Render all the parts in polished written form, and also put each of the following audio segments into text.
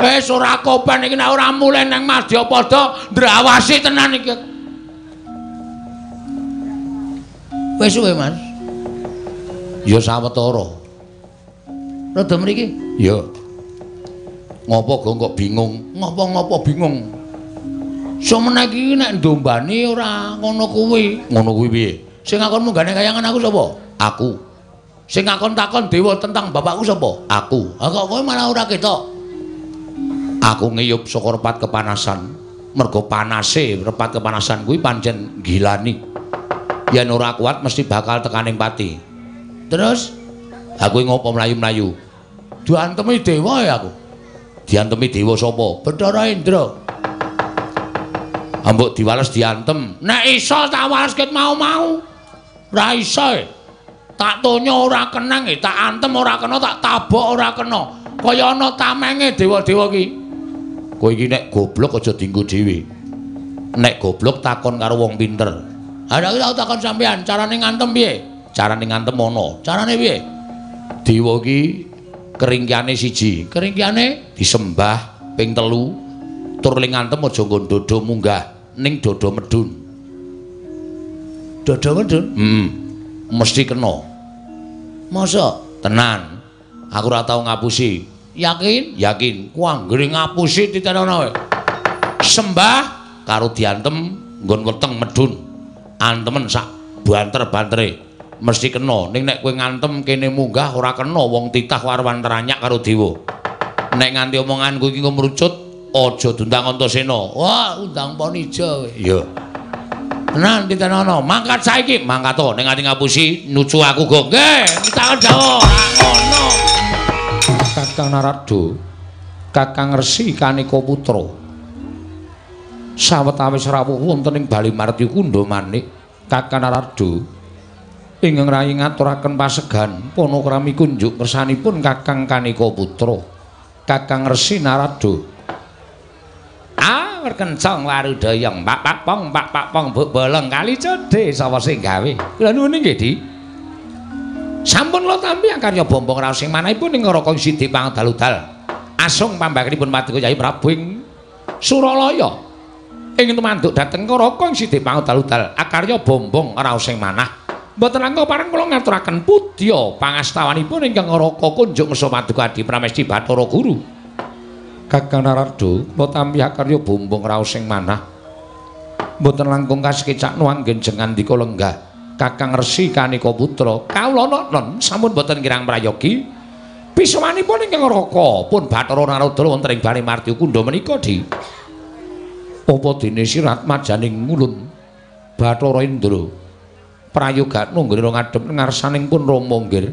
Wis ora kopen iki nek ora mulih nang Madyapada ndrawasi tenan iki. Wis suwe, Mas. Ya sawetara. Rada mriki? Ya. Ngopo gong kok bingung? Ngopo-ngopo bingung. Somene iki nek ndombani ora ngono kuwi. Ngono kuwi piye? Sing ngakon munggane kayangan aku sapa? Aku. Sing ngakon takon dewa tentang bapakku sapa? Aku. Ha kok kowe malah ora ketok. Aku ngiyup saka repat kepanasan. Mergo panase repat kepanasan kuwi pancen gilani. Yen ora kuat mesti bakal tekaning pati. Terus aku ngopo mlayu-mlayu? Diantemi dewa ya aku. Diantemi dewa sapa? Bathara Indra. Ambok diwales diantem. Nek iso tak wales ket mau-mau. Ora iso. Tak tonya ora kenang, tak antem ora kena, tak tabok ora kena. Kaya ana tamenge dewa-dewa ki. Kowe iki nek goblok aja dienggo dhewe. Nek goblok takon karo wong pinter. Ha nek tau takon sampean, carane ngantem piye? Carane ngantem ana. Carane piye? Dewa ki keringkiane siji, keringkiane disembah ping 3, tur ling ngantem aja nggon dodo munggah, ning dodo medun. Dodo medun? Heeh. Mesti kena. Masa? Tenan. Aku ora tau ngapusi. Yakin? Yakin. Ku anggere ngapusi titenono wae. Sembah karo diantem nggon weteng medun. Antemen sak banter-bantere. Mesti kena. Ning nek kowe ngantem kene munggah ora kena, wong titah warwan teranyak karo dewa. Nek nganti omonganku iki ngrucut, aja diundang Antasena. Wah, undang Ponija kowe. Iya. Tenan titenono, mangkat saiki, mangkat to. Nek nganti ngapusi nucu aku go. Nggih, takon Jawa, ora ngono. Kakang Narada, Kakang Resi Kanika Putra. Sawetawis rawuh wonten ing Bali Marti Kundha Manik, Kakang Narada ingkang rayi ngaturaken pasegan panakrami kunjuk kersanipun Kakang Kanika Putra, Kakang Resi Narada. Ah, werkencong warudayang, pak pak pong pak pak pong buk bolong kali codhe sapa sing gawe. Kula nuwun nggih, Di. Sampun kula tampi akarya bombong raos sing manahipun ing Raka Sidi Pangdaludal. Asung pambakenipun Paduka Yai Prabu ing Suralaya. Ing tumanduk dhateng Raka Sidi Pangdaludal akarya bombong raos sing manah. Mboten langkung pareng kula ngaturaken pudya pangastawanipun ingkang Raka kunjuk ngersa Paduka Adi Pramesti Bathara Guru. Kakang Narada, kula tampi akarya bombong raos sing manah. Mboten langkung kasekecakno anggen jengandika lenggah. Kakang Resi Kanika Putra, kawula non sampun boten kirang prayogi. Pisawanipun ingkang Raka pun Bathara Narada wonten ing Bali Marti Kundha menika, Di. Apa dene sirat majaning ngulun Bathara Indra prayogakno nggone ngadhep ngarsaning pun Rama nggir.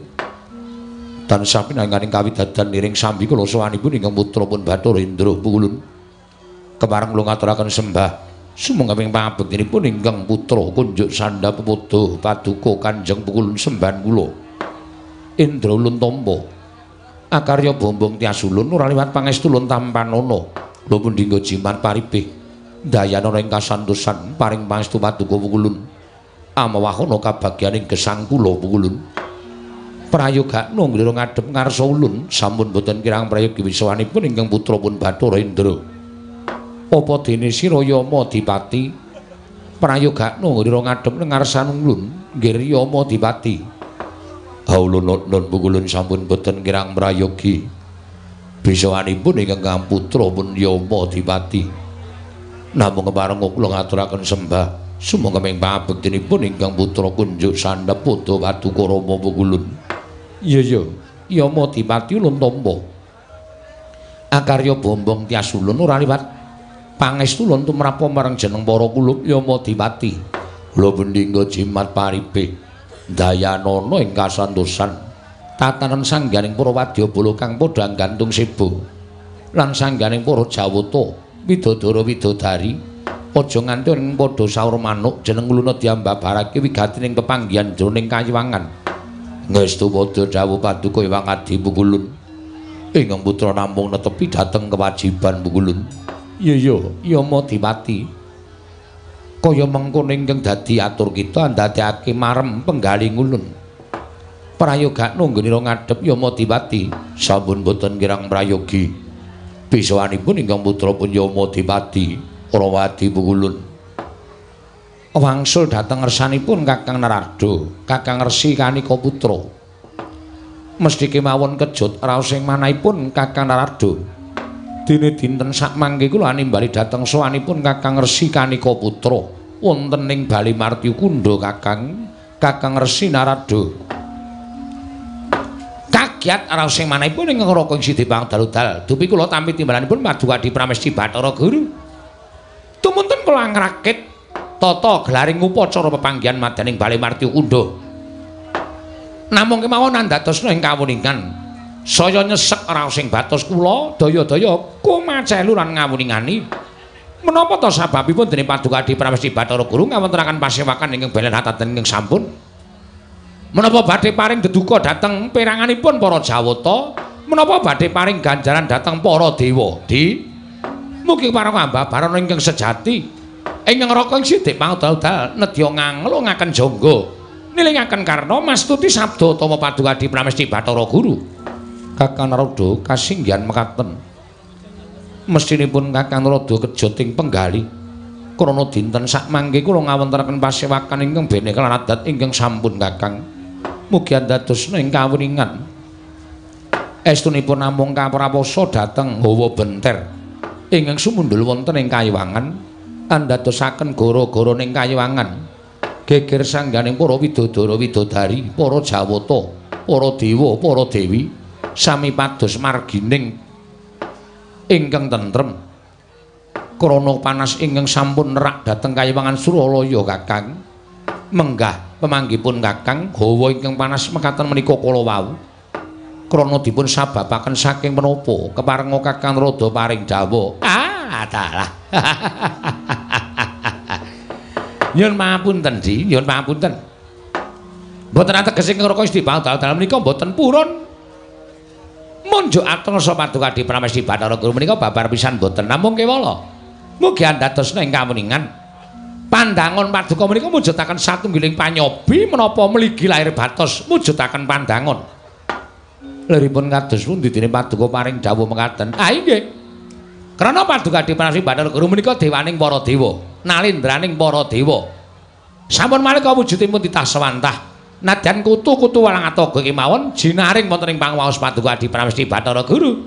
Tansah pinanganing kawidadan niring sambi kula sowanipun ingkang putra pun Bathara Indra pulun. Kepareng kula ngaturaken sembah sumangga ing pangabektinipun ingkang putra kunjuk sandha pepodo paduka Kanjeng Pukulun sembahan kula. Indra ulun tampa akarya bombong tias ulun ora liwat pangestu ulun tampanana. Kula pundi nggo jimat paripih dayanana ing kasantosan paring pangestu paduka Pukulun. Amawahana kabagyaning gesang kula Pukulun. Prayogakno nglira ngadhep ngarsa ulun sampun boten kirang prayogi wisawanipun ingkang putra pun Bathara Indra. Apa dene sira Yama Dipati prayogakno nglira ngadhep ngarsan ulun nggir Yama Dipati. Ha ulun nun Pukulun sampun boten kirang prayogi bisawanipun ingkang putra pun Yama Dipati. Namung kepareng kula ngaturaken sembah sumangga ing pangabektinipun ingkang putra kunjuk sandhap padha paduka Rama Pukulun. Iya iya, Yama Dipati ulun tampa. Akarya bombong tias ulun ora liwat pangestu ulun tumrap marang jeneng para kulup Yama Dipati. Kula bendingga jimat paripih dayanana ing kasantosan tatanan sangganing para wadyabala kang padha nggantung seba lan sangganing para jawata widodara widodari aja nganti ing padha saur manuk jeneng uluna diambabarake wigatining pepanggihan jroning kayiwangan. Ngestu padha dawuh paduka Hyang Adi Pukulun. Ingkang putra namung netepi dhateng kewajiban Pukulun. Iya iya, Yama Dipati. Kaya mengkono ingkang dadi atur kita ndadekake marem penggali ngulun. Prayogakno nggenira ngadhep Yama Dipati sampun boten kirang prayogi. Bisawanipun ingkang putra pun Yama Dipati Rawadi Pukulun. Wangsul dhateng ngersanipun Kakang Narada, Kakang Resi Kanika Putra. Mesthi kemawon kejut raos ing manahipun Kakang Narada. Dene dinten sakmangke kula nimbali dhateng sowanipun Kakang Resi Kanika Putra wonten ing Bali Martya Kunda Kakang, Kakang Resi Narada. Kagiat raos ing manahipun ing Raka ing Sidipang Daludal. Dupi kula tampi timbalanipun Paduka Adi Pramesti Bathara Guru. Tumunten kula ngrakit tata gelaring upacara pepanggihan madyaning Bali Martya Kunda. Namung kemawon andadosna ing kawuningan. Saya nyesek raos ing batos kula daya-daya kumacelu lan ngawuningani. Menapa ta sababipun dene Paduka Adi Pramesti Bathara Guru ngawontenaken pasewakan ingkang belen hataten ingkang sampun? Menapa badhe paring deduka dhateng peranganipun para Jawata? Menapa badhe paring ganjaran dhateng para dewa? Di mugi para ambabarana ingkang sejati ingkang raka ing sidik pangdal-dal nedya nganglungaken jangga nilingaken karna mastuti sabda utama Paduka Adi Pramesti Bathara Guru. Kakang Narada kasinggihan mekaten. Mestinipun Kakang Narada kejut ing penggali krana dinten sakmangke kula ngawontenaken pasewakan ingkang bene kelan adat ingkang sampun Kakang. Mugi andadosna ing kawuningan. Estunipun namung kaprawosa dhateng hawa benter ingkang sumundhul wonten ing kayiwangan, andadosaken gara-gara ning kayiwangan geger sangganing para widodara widodari, para jawata, para dewa, para dewi sami pados margining ingkang tentrem. Krana panas ingkang sampun nerak dhateng kayiwangan Suralaya Kakang. Menggah pemanggipun Kakang hawa ingkang panas mekaten menika kala wau krana dipun sababaken saking menapa keparenga Kakang Narada paring dawuh. Ah dalah. Nyuwun pangapunten Di, nyuwun pangapunten. Mboten ateges ing Raka Isti Bangdal menika mboten purun munjuk atrasa Paduka Adi Pramesti Bathara Guru menika babar pisan mboten namung kewala. Mugi andadosna ing kawuningan. Pandangon paduka menika mujudaken satunggiling panyobi menapa mligi lahir batos mujudaken pandangon. Liripun kados pundi dene paduka paring dawuh mekaten? Ah inggih. Krana Paduka Adi Pramesti Bathara Guru menika dewaning para dewa, nalindraning para dewa. Sampun malih wujudipun titah sewantah. Nadyan kutu-kutu walang atoga kemawon jinaring wonten ing pangwaos Paduka Adi Pramesti Bathara Guru.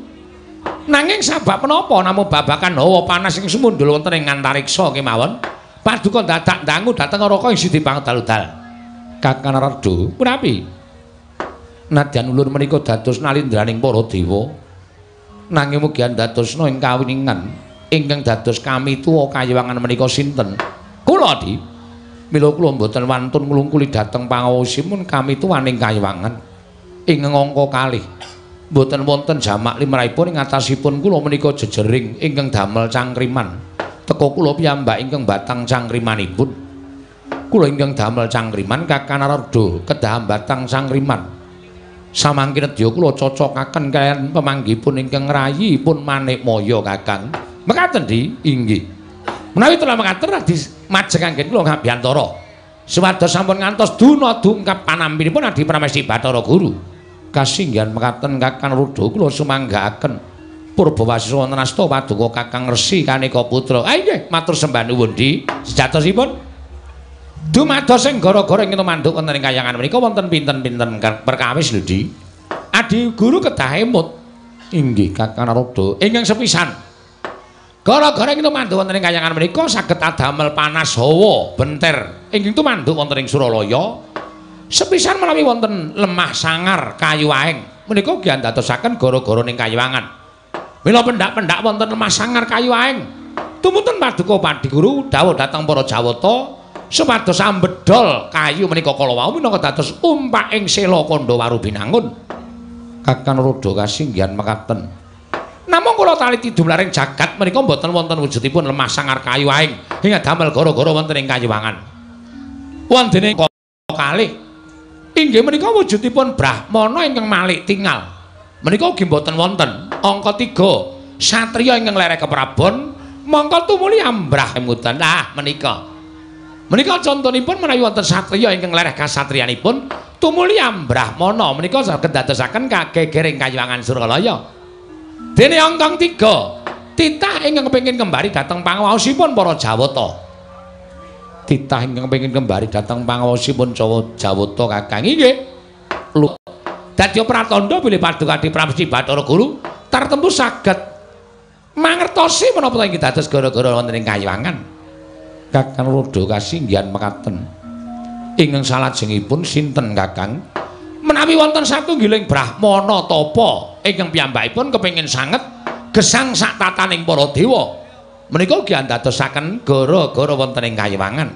Nanging sabab menapa namung babakan hawa panas ing sumundhul wonten ing antariksa kemawon paduka dadak ndangu dhateng Raka ing Sidipang Daludal. Kakang Narada, punapi? Nadyan ulun menika dados nalindraning para dewa. Nanging mugi andadosna ing kawuningan ingkang dados kamituwa kayiwangan menika sinten? Kula Di. Mila kula mboten wantun nglungkuli dhateng pangaosipun kamituwaning kayiwangan ing angka kalih. Mboten wonten jamak limrahipun ing atasipun kula menika jejering ingkang damel cangkriman. Teka kula piyambak ingkang batang cangkrimanipun. Kula ingkang damel cangkriman Kakang Narada kedah batang cangkriman. Samangke nedya kula cocokaken kaliyan pemanggipun ingkang ngrayipun Manikmaya Kakang. Mekaten Di, inggih. Menawi telah mekaten radi majeng anggen kula ngabiyantara. Supados sampun ngantos duna dungkap panampinipun Adi Pramesti Bathara Guru. Kasinggihan mekaten Kakang Narada kula sumanggaaken Purbawasisa wonten asta paduka Kakang Resi Kanika Putra. Ah inggih, matur sembah nuwun Di. Sejatosipun dumados ing gara-gara ing tumanduk wonten ing kayangan menika wonten pinten-pinten perkawis lho Di. Adi Guru kedah emut. Inggih Kakang Narada. Ingkang sepisan gara-gara ing tumanduk wonten ing kayangan menika saged adamel panas hawa benter ingkang tumanduk wonten ing Suralaya. Sepisan menawi wonten lemah sangar kayu aeng menika ugi andadosaken gara-gara ning kayiwangan. Mila pendak-pendak wonten lemah sangar kayu aeng tumunten paduka Padi Guru dawuh dhateng para Jawata supados ambedol kayu menika kala wau minangka dados umpaking sela kandha Warubinangun. Kakang Narada kasinggihan mekaten. Namung kula taliti dumlaring jagat menika mboten wonten wujudipun lemah sangar kayu aeng ing damel gara-gara wonten ing kayiwangan. Wondene kalih inggih menika wujudipun brahmana ingkang malik tingal. Menika ugi mboten wonten. Angka 3 satriya ingkang lereh keprabon mongko tumuli ambrah emutan. Ah menika. Menika contonipun menawi wonten satriya ingkang lereh kasatriyanipun tumuli ambrahmana menika saged dadosaken kagegering kayiwangan Suralaya. Dene angkang 3 titah ingkang kepengin kembali dhateng pangaosipun para Jawata. Titah ingkang kepengin kembali dhateng pangaosipun Jawata Kakang inggih. Dadi pratandha bilih Paduka Adi Pramesti Bathara Guru tartemtu saged mangertosi menapa ta inggih dados gara-gara wonten ing kayiwangan. Kakang Narada kasinggihan mekaten. Ingkang salajengipun sinten Kakang? Menawi wonten satunggiling brahmana tapa ingkang piyambakipun kepengin sanget gesang sak tataning para dewa. Menika ugi andadosaken gara-gara wonten ing kayiwangan.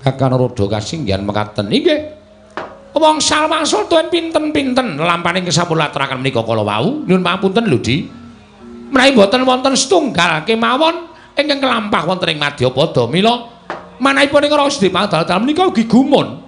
Kakang Narada kasinggihan mekaten. Inggih. Wong salwangsul tuen pinten-pinten lelampaning sampun laturaken menika kala wau. Nyuwun pangapunten lho, Di. Menawi boten wonten setunggal kemawon ingkang kelampah wonten ing madyapada mila manahipun ing Rasa Dipadal menika ugi gumun.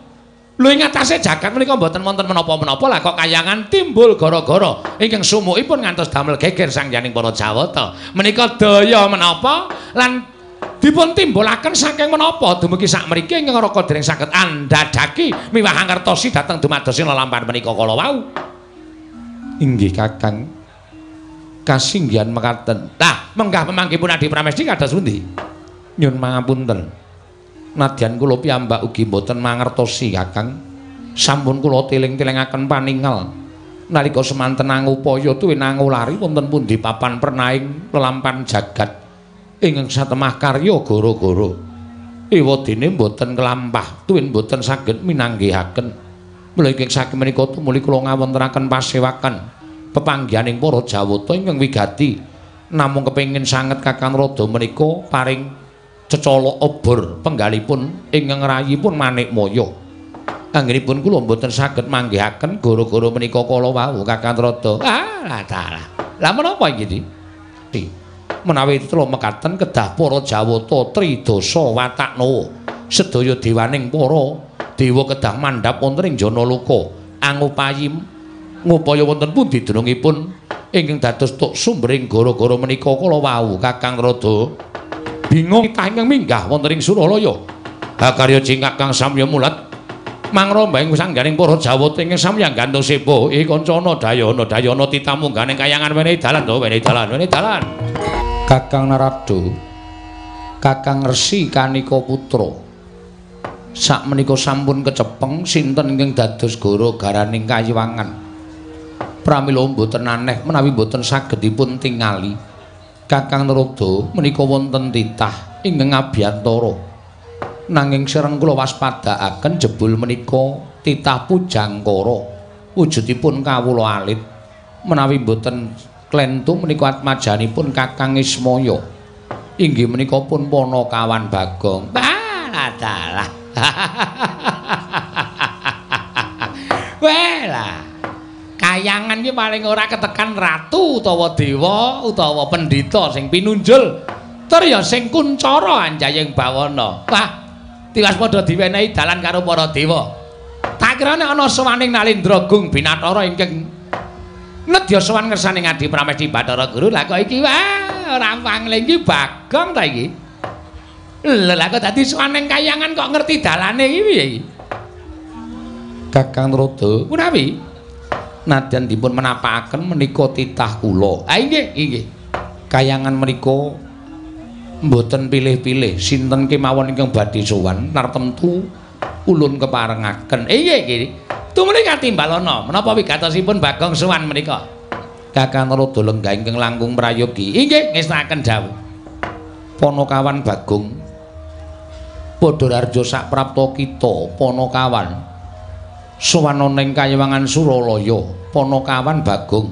Lho ing atase jagat menika mboten wonten menapa-menapa lah kok kayangan timbul gara-gara ingkang sumukipun ngantos damel geger sangyaning para Jawata. Menika daya menapa lan dipun timbulaken saking menapa dumugi sakmriki ingkang raka dereng saged andhadhaki miwah angertosi dhateng dumadosi lelampahan menika kala wau. Inggih Kakang. Kasinggihan mekaten. Lah, menggah pemanggihipun Adi Pramesti kados pundi? Nyun pangapunten. Nadyan kula piyambak ugi mboten mangertosi Kakang. Sampun kula teling-telingaken paningal nalika semanten angupaya tuwin angulari wonten pundi papan pernaing lelampahan jagat ingkang satemah karya gara-gara. Ewadene mboten kelampah tuwin mboten saged minanggihaken. Mula ingkang saking menika tumuli kula ngawontenaken pasewakan pepanggihaning para Jawata ingkang wigati namung kepengin sanget Kakang Narada menika paring cecolok obor penggalipun ingkang rayipun Manikmaya. Anggenipun kula mboten saged manggihaken gara-gara menika kala wau Kakang Narada. Ah, dalah. Lah menapa iki, Di? Menawi tela mekaten kedah para Jawata tridasa wataknawa sedaya dewaning para dewa kedah mandhap wonten ing Janaloka angupayi ngupaya wonten pundi dunungipun ingkang dados tuk sumbering gara-gara menika kala wau Kakang Narada. Bingung titah ingkang minggah wonten ing Suralaya. Hakarya cingkak kang samya mulat mangromba ing sangganing para Jawata ingkang samya gantung sepo. Kancana dayana dayana titamu ngganing kayangan wenehi dalan to wenehi dalan wenehi dalan. Kakang Narada, Kakang Resi Kanika Putra, sakmenika sampun kecepeng sinten ingkang dados gara-garaning kayiwangan. Pramila mboten aneh menawi mboten saged dipun tingali. Kakang Narada menika wonten titah ingkang abiyantara. Nanging sereng kula waspadaaken jebul menika titah Pujangkara wujudipun kawula alit. Menawi mboten klentu menika atmajanipun Kakang Ismaya. Inggih menika pun Panakawan Bagong. Ah, dalah. Welah. Kayangan iki paling ora ketekan ratu utawa dewa utawa pendhita sing pinunjul tur ya sing kuncara anjayeng bawana. Wah, tiwas padha diwenehi dalan karo para dewa. Tak kira nek ana sowaning Nalendra Gung Binathara ingkang nedya sowan ngersane Adi Pramesti Bathara Guru. Lah kok iki wah ora pangling iki Bagong ta iki. Lha lah kok dadi sowan ning kayangan kok ngerti dalane iki piye iki? Kakang Narada, punawi nadyan dipun menapakaken menika titah kula. Ah inggih, inggih. Kayangan menika mboten pilih-pilih sinten kemawon ingkang badhe sowan tartemtu ulun keparengaken. Inggih, nggih. Tumuli katimbalana menapa wigatosipun Bagong sowan menika? Kakang Narada lenggah ingkang langkung prayogi. Inggih, ngestakaken dawuh. Panakawan Bagong padha rarja saprapta kita Panakawan sowan ana ing kayiwangan Suralaya. Panakawan Bagong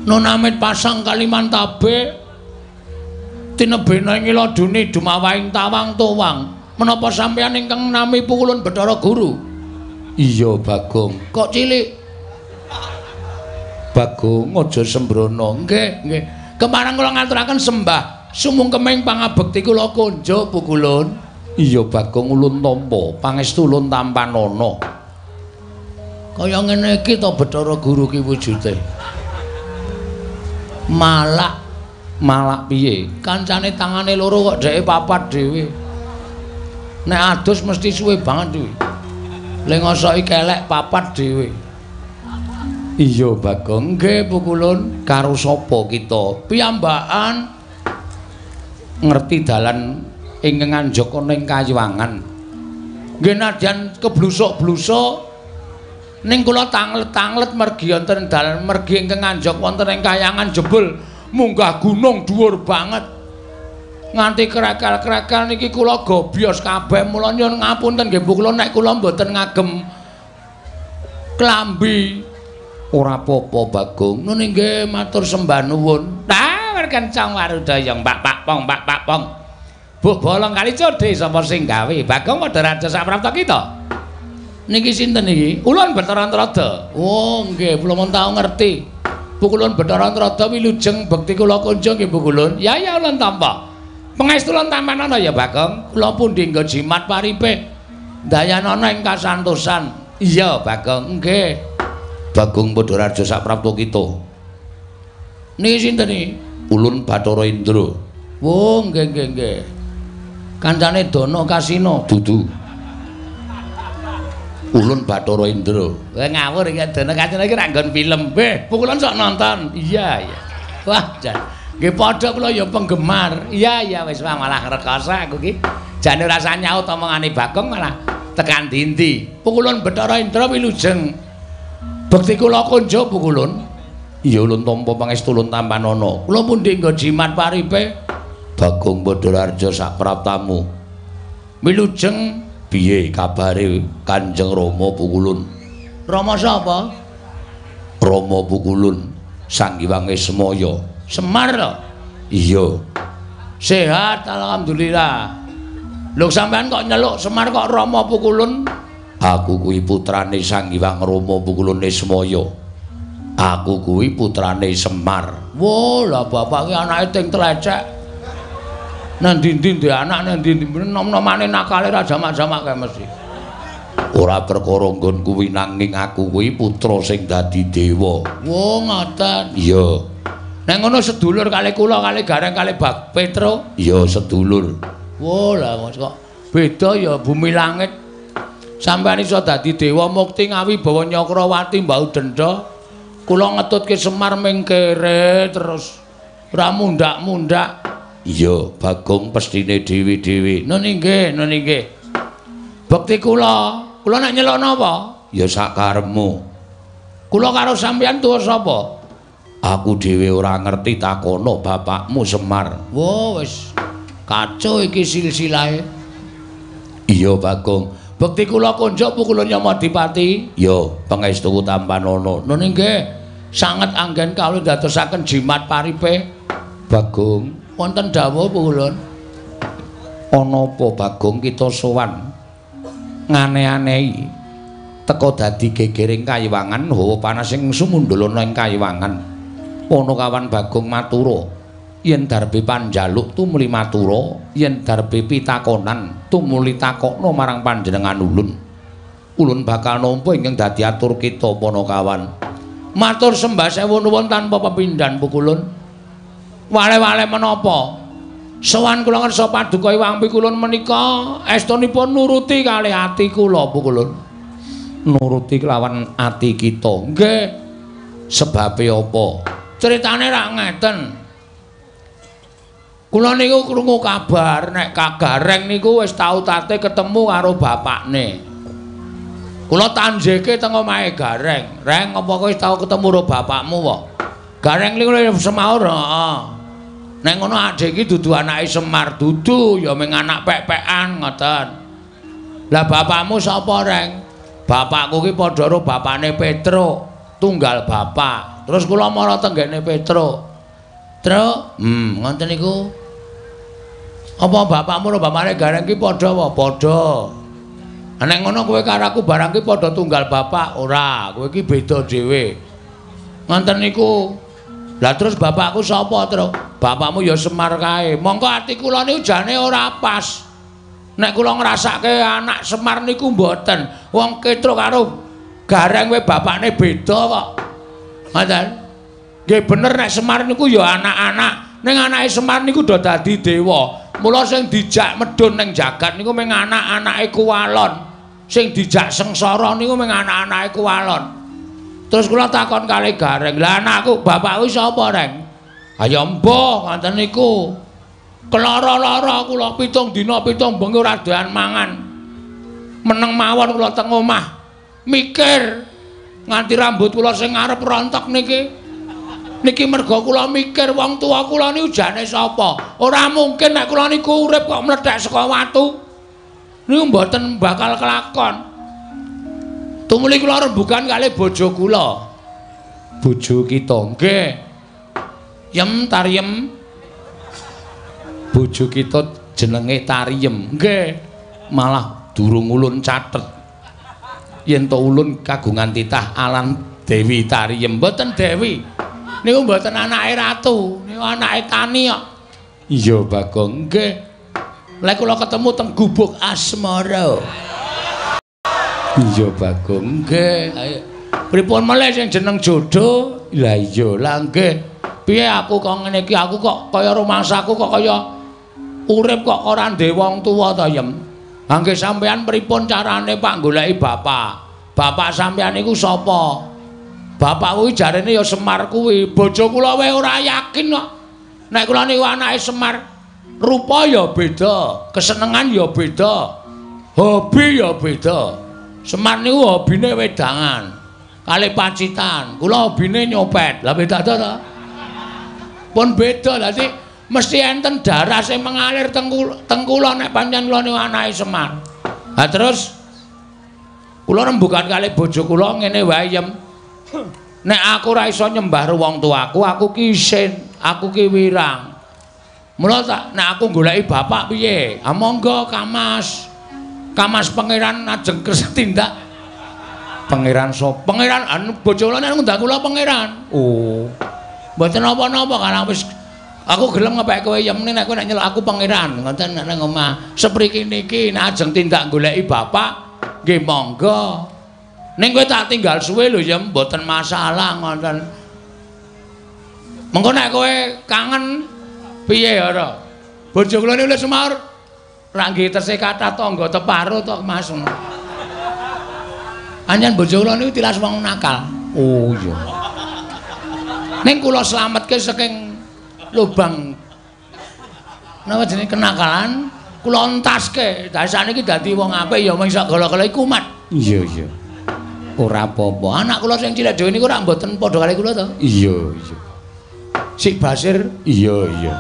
nunamit pasang Kalimantabe tinebena ing ladune dumawahing tawang tuwang. Menapa sampeyan ingkang nami pukulun Bathara Guru? Iya Bagong. Kok cilik? Bagong aja sembrono. Nggih, nggih. Kemarang kula ngaturaken sembah sumungkeming pangabekti kula konjuk pukulun. Iya Bagong ulun tampa, pangestu ulun tampanana. Kaya ngene iki to Bathara Guru ki wujude. Malak, malak piye? Kancane tangane loro kok dheke papat dhewe. Nek adus mesti suwe banget kuwi. Le ngosoki kelek papat dhewe. Iya Bagong, nggih Pukulun, karo sapa kita? Piyambakan ngerti dalan ingkang anjaka ning Kayiwangan. Nggih nadyan keblusuk-blusuk ning kula tanglet-tanglet mergi wonten dalan mergi ingkang anjaka wonten ing Kayangan jebul munggah gunung dhuwur banget. Nganti krekel-krekel niki kula gobyos kabeh, mula nyuwun ngapunten nggih Pukulun nek kula mboten ngagem klambi. Ora apa-apa Bagong. Nun nggih matur sembah nuwun. Tah kencang warudaya mbak pak pong mbak pak pong. Buh bolong kali codhe sapa sing gawe? Bagong padha raja saprapta kita. Niki sinten niki? Ulun Bathara Antrada. Oh nggih, kula mun tau ngerti. Pukulun Bathara Antrada wilujeng bekti kula kunjung nggih Pukulun. Ya ya ulun tampa. Pangestu ulun tampanana ya Bagong. Kula pundi nggo jimat paripe. Dayanana ing kasantosan. Iya Bagong, nggih. Bagong padha raja saprapta kita. Niki sinten niki? Ulun Bathara Indra. Oh nggih nggih nggih. Kancane Dana Kasina dudu. Ulun Bathara Indra. Wah ngawur iki Dana Kasina iki ra nggon film. Beh, pukulun sok nonton. Iya iya. Wah jan. Nggih padha kula ya penggemar. Iya iya wis malah rekoso aku iki. Jane ora usah nyaut omongane Bagong malah tekan dindi. Pukulun Bathara Indra wilujeng. Bekti kula kunjuk Pukulun. Iya ulun tampa pangestu ulun tampanana. Kula pundi nggo jimat paripe? Bagong Badararja sapraptamu. Wilujeng piye kabare Kanjeng Rama Pukulun? Rama sapa? Rama Pukulun, Sang Hyang Ismaya. Semar lho. Iya. Sehat alhamdulillah. Lho sampean kok nyeluk Semar kok Rama Pukulun? Aku kuwi putrane Sang Hyang Rama Pukulun Ismaya. Aku kuwi putrane Semar. Wah, lah bapak ki anake ting tlecek. Nang ndi-ndi ndek anak nang ndi-ndi nom-nomane nakale ra jamak-jamak kae mesti. Ora perkara nggon kuwi nanging aku kuwi putra sing dadi dewa. Wah, ngoten. Iya. Nek ngono sedulur kali kula kali Gareng kali Bak Petro. Iya, sedulur. Wah, lah kok beda ya bumi langit. Sampeyan iso dadi dewa mukti ngawibawa Nyakrawati mbau denda. Kula ngetutke Semar ming kere terus ora mundak-mundak. Iya, Bagong pestine dhewe-dhewe. Nun nggih, nun nggih. Bekti kula, kula nek nyeluk napa? Ya sakarepmu. Kula karo sampeyan tuwa sapa? Aku dhewe ora ngerti, takono bapakmu Semar. Wah, wis kacau iki silsilahe. Iya, Bagong. Bekti kula kunjuk Pukulun Yamadipati. Ya, pangestuku tampanana. Nun nggih, sanget anggen kawula ndadosaken jimat paripe. Bagong, wonten dawuh Pukulun. Ana apa Bagong kita sowan ngane-anehi teka dadi gegering kayiwangan hawa panas sing sumundul ana ing kayiwangan. Panakawan Bagong matura, yen darbe panjaluk tumuli matura, yen darbe pitakonan tumuli takokna marang panjenengan ulun. Ulun bakal nampa ingkang dadi atur kita Panakawan. Matur sembah sewu nuwun tanpa pepindhan Pukulun. Wale-wale menapa? Sowan kula ngersa paduka Hyang Pikulun menika estunipun nuruti kalih ati kula Pukulun. Nuruti kelawan ati kita. Nggih. Sebabe apa? Critane rak ngeten. Kula niku krungu kabar nek Kagareng niku wis tau tate ketemu karo bapakne. Kula tanjeke teng omahe Gareng. Reng, apa kowe wis tau ketemu karo bapakmu wae? Gareng niku semaur, heeh. Nek ngono adhe iki dudu anake Semar, dudu ya mung anak pek-pekan ngoten. Lah bapakmu sapa, Reng? Bapakku ki padha karo bapakne Petro, tunggal bapak. Terus kula mara tenggene Petro. Truk, ngoten niku. Apa bapakmu karo bapakne Gareng ki padha apa? Padha. Nek ngono kowe karo aku barang ki padha tunggal bapak, ora, kowe ki beda dhewe. Ngoten niku. Lah terus bapakku sapa, Truk? Bapakmu ya Semar kae. Mongko ati kula niku jane ora pas. Nek kula ngrasake anak Semar niku mboten. Wong Petruk karo Gareng kowe bapakne beda kok. Ngoten. Nggih bener nek Semar niku ya anak-anak. Ning anake Semar niku do dadi dewa. Mula sing dijak medhun ning jagat niku mung anak-anake Kuwalon. Sing dijak sengsara niku mung anak-anake Kuwalon. Terus kula takon kali Gareng, "Lah anakku bapakku sapa, Reng?" "Ha ya mbah, ngoten niku. Kelara-lara kula 7 dina 7 bengi ora doyan mangan. Meneng mawon kula teng omah. Mikir nganti rambut kula sing ngarep rontok niki. Niki merga kula mikir wong tuwa kula niku jane sapa? Ora mungkin nek kula niku urip kok mlethek saka watu. Niku mboten bakal kelakon." Tumuli kula rembugan kalih bojo kula. Bojo kita nggih. Yem Tariem. Bojo kita jenenge Tariem. Nggih. Malah durung ulun catet. Yen to ulun kagungan titah alan Dewi Tariem. Mboten Dewi. Niku mboten anake ratu, niku anake tani kok. Iya, Bagong. Nggih. Lek kula ketemu teng gubuk asmara. Iya, Bagong. Nggih. Pripun melih sing jeneng jodoh? Lah iya, lah nggih. Piye aku kok ngene iki? Aku kok kaya rumangsaku kok kaya urip kok ora ndek wong tuwa ta, Yem? Ha nggih sampean pripun carane Pak goleki bapak? Bapak sampean niku sapa? Bapak kuwi jarene ya Semar kuwi. Bojo kula wae ora yakin kok. Nek kula niku anake Semar, rupa ya beda, kesenengan ya beda, hobi ya beda. Semar niku hobine wedangan, kalih pacitan. Kula hobine nyopet. Lah beda ta? Pun beda. Dadi mesti enten darah sing mengalir teng kula nek pancen kula niku anake Semar. Ha terus kula rembugan kalih bojo kula ngene wae, Yem. Nek aku ora iso nyembah wong tuaku, aku ki isin, aku ki wirang. Mula tak nek aku goleki bapak piye? Ha monggo Kamas. Kamas pangeran ajeng kersa tindak. Pangeran sapa? Pangeran anu bojo kula nek ngundang kula pangeran. Oh. Mboten napa-napa karang wis aku gelem ngepek kowe Yem nek kowe nek nyeluk aku pangeran ngoten nek nang omah. Sepriki niki nek ajeng tindak goleki bapak nggih monggo. Ning kowe tak tinggal suwe lho Yem, mboten masalah ngoten. Mengko nek kowe kangen piye ora? Bojo kula niku wis semaur. Ra nggih tesih kathah tangga teparo to Mas. Anjen bojo kula niku tilas wong nakal. Oh iya. Ning kula slametke saking lubang napa jenenge kenakalan, kula entaske. Dadi sakniki dadi wong apik ya mung sak gala-gala iku kumat. Iya iya. Ora apa-apa. Anak kula sing cilik dhewe niku ora mboten padha kali kula to. Iya iya. Sik Basir. Iya iya.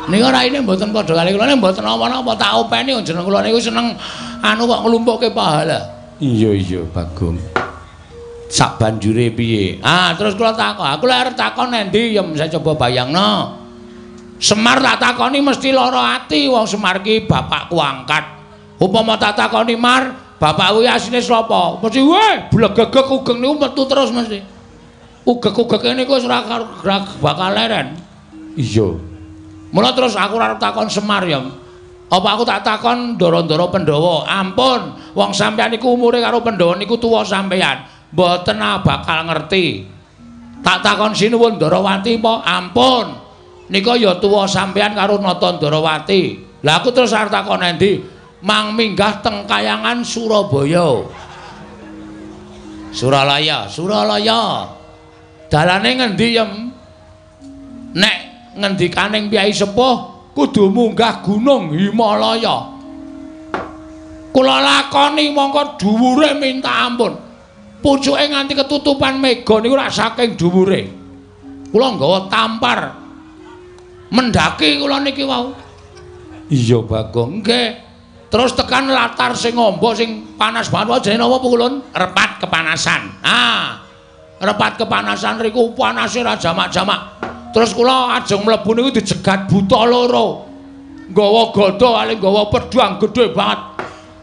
Niku raine mboten padha kali kula nek mboten napa-napa tak openi jeneng kula niku seneng anu kok nglumpukke pahala. Iya iya Bagong. Sak banjure piye? Ah terus kula takon, aku lek arep takon endi Yem saya coba bayangno. Semar tak takoni mesti lara ati wong Semar ki bapakku angkat. Upama tak takoni Mar, bapakku asline sapa? Mesti weh blegegeg ugeng niku metu terus mesti. Ugeg-ugege niku wis ora bakal leren. Iya. Mula terus aku arep takon Semar ya. Apa aku tak takon ndara-ndara Pandhawa? Ampun, wong sampeyan niku umure karo Pandhawa niku tuwa sampeyan. Mboten bakal ngerti. Tak takon sinuwun Ndarawati apa? Ampun. Nika ya tuwa sampeyan karo Nata Ndarawati. Lah aku terus arep takon endi? Mang minggah teng Kayangan Surabaya. Suralaya, Suralaya. Dalane ngendi, Yem? Nek ngendikaning Kyai Sepuh kudu munggah Gunung Himalaya. Kula lakoni mongko dhuwure minta ampun. Pucuke nganti ketutupan mega niku rak saking dhuwure. Kula nggawa tampar. Mendaki kula niki wau. Iya, Bagong. Nggih. Terus tekan latar sing ngombo sing panas banget jenenge napa Pulun? Repat kepanasan. Ah. Repat kepanasan riku panase ra jamak-jamak. Terus kula ajeng mlebu niku dijegat buta loro. Nggawa gada kali nggawa pedhang gedhe banget.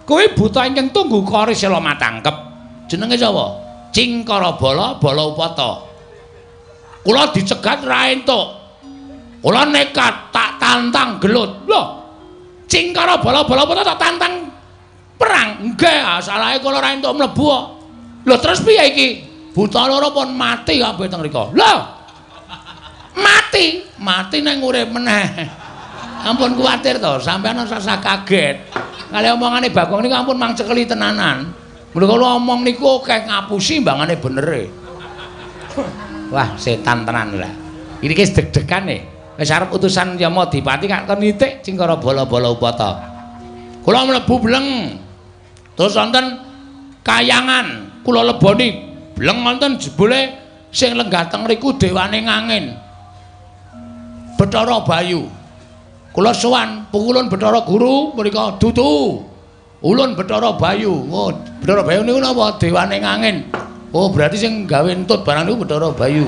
Kuwi buta ingkang tunggu kori sela matangkep. Jenenge sapa? Cingkara Bala Bala Upata. Kula dicegat ra entuk. Kula nekat tak tantang gelut. Lho. Cingkara Bala Bala Upata tak tantang perang. Nggih, salahe kula ra entuk mlebu kok. Lho terus piye iki? Buta loro pun mati kabeh teng mriku. Lho. Mati, mati nang urip meneh. Ampun kuwatir to, sampeyan ora usah kaget. Kali omongane Bagong niku ampun mang cekeli tenanan. Mula kula omong niku akeh ngapusi mbangane benere. Wah, setan tenan lah. Iki wis deg-degan e. Wis arep utusan Yamadipati kak kon nitik cingkara bala-bala upata. Kula mlebu bleng. Terus wonten kayangan, kula leboni bleng wonten jebule sing lenggah teng mriku dewane ngangin. Bathara Bayu. Kula sowan pukulun Bathara Guru mriku dudu. Ulun Bathara Bayu. Oh, Bathara Bayu niku napa? Dewane ngangin. Oh, berarti sing gawe entut barang niku Bathara Bayu.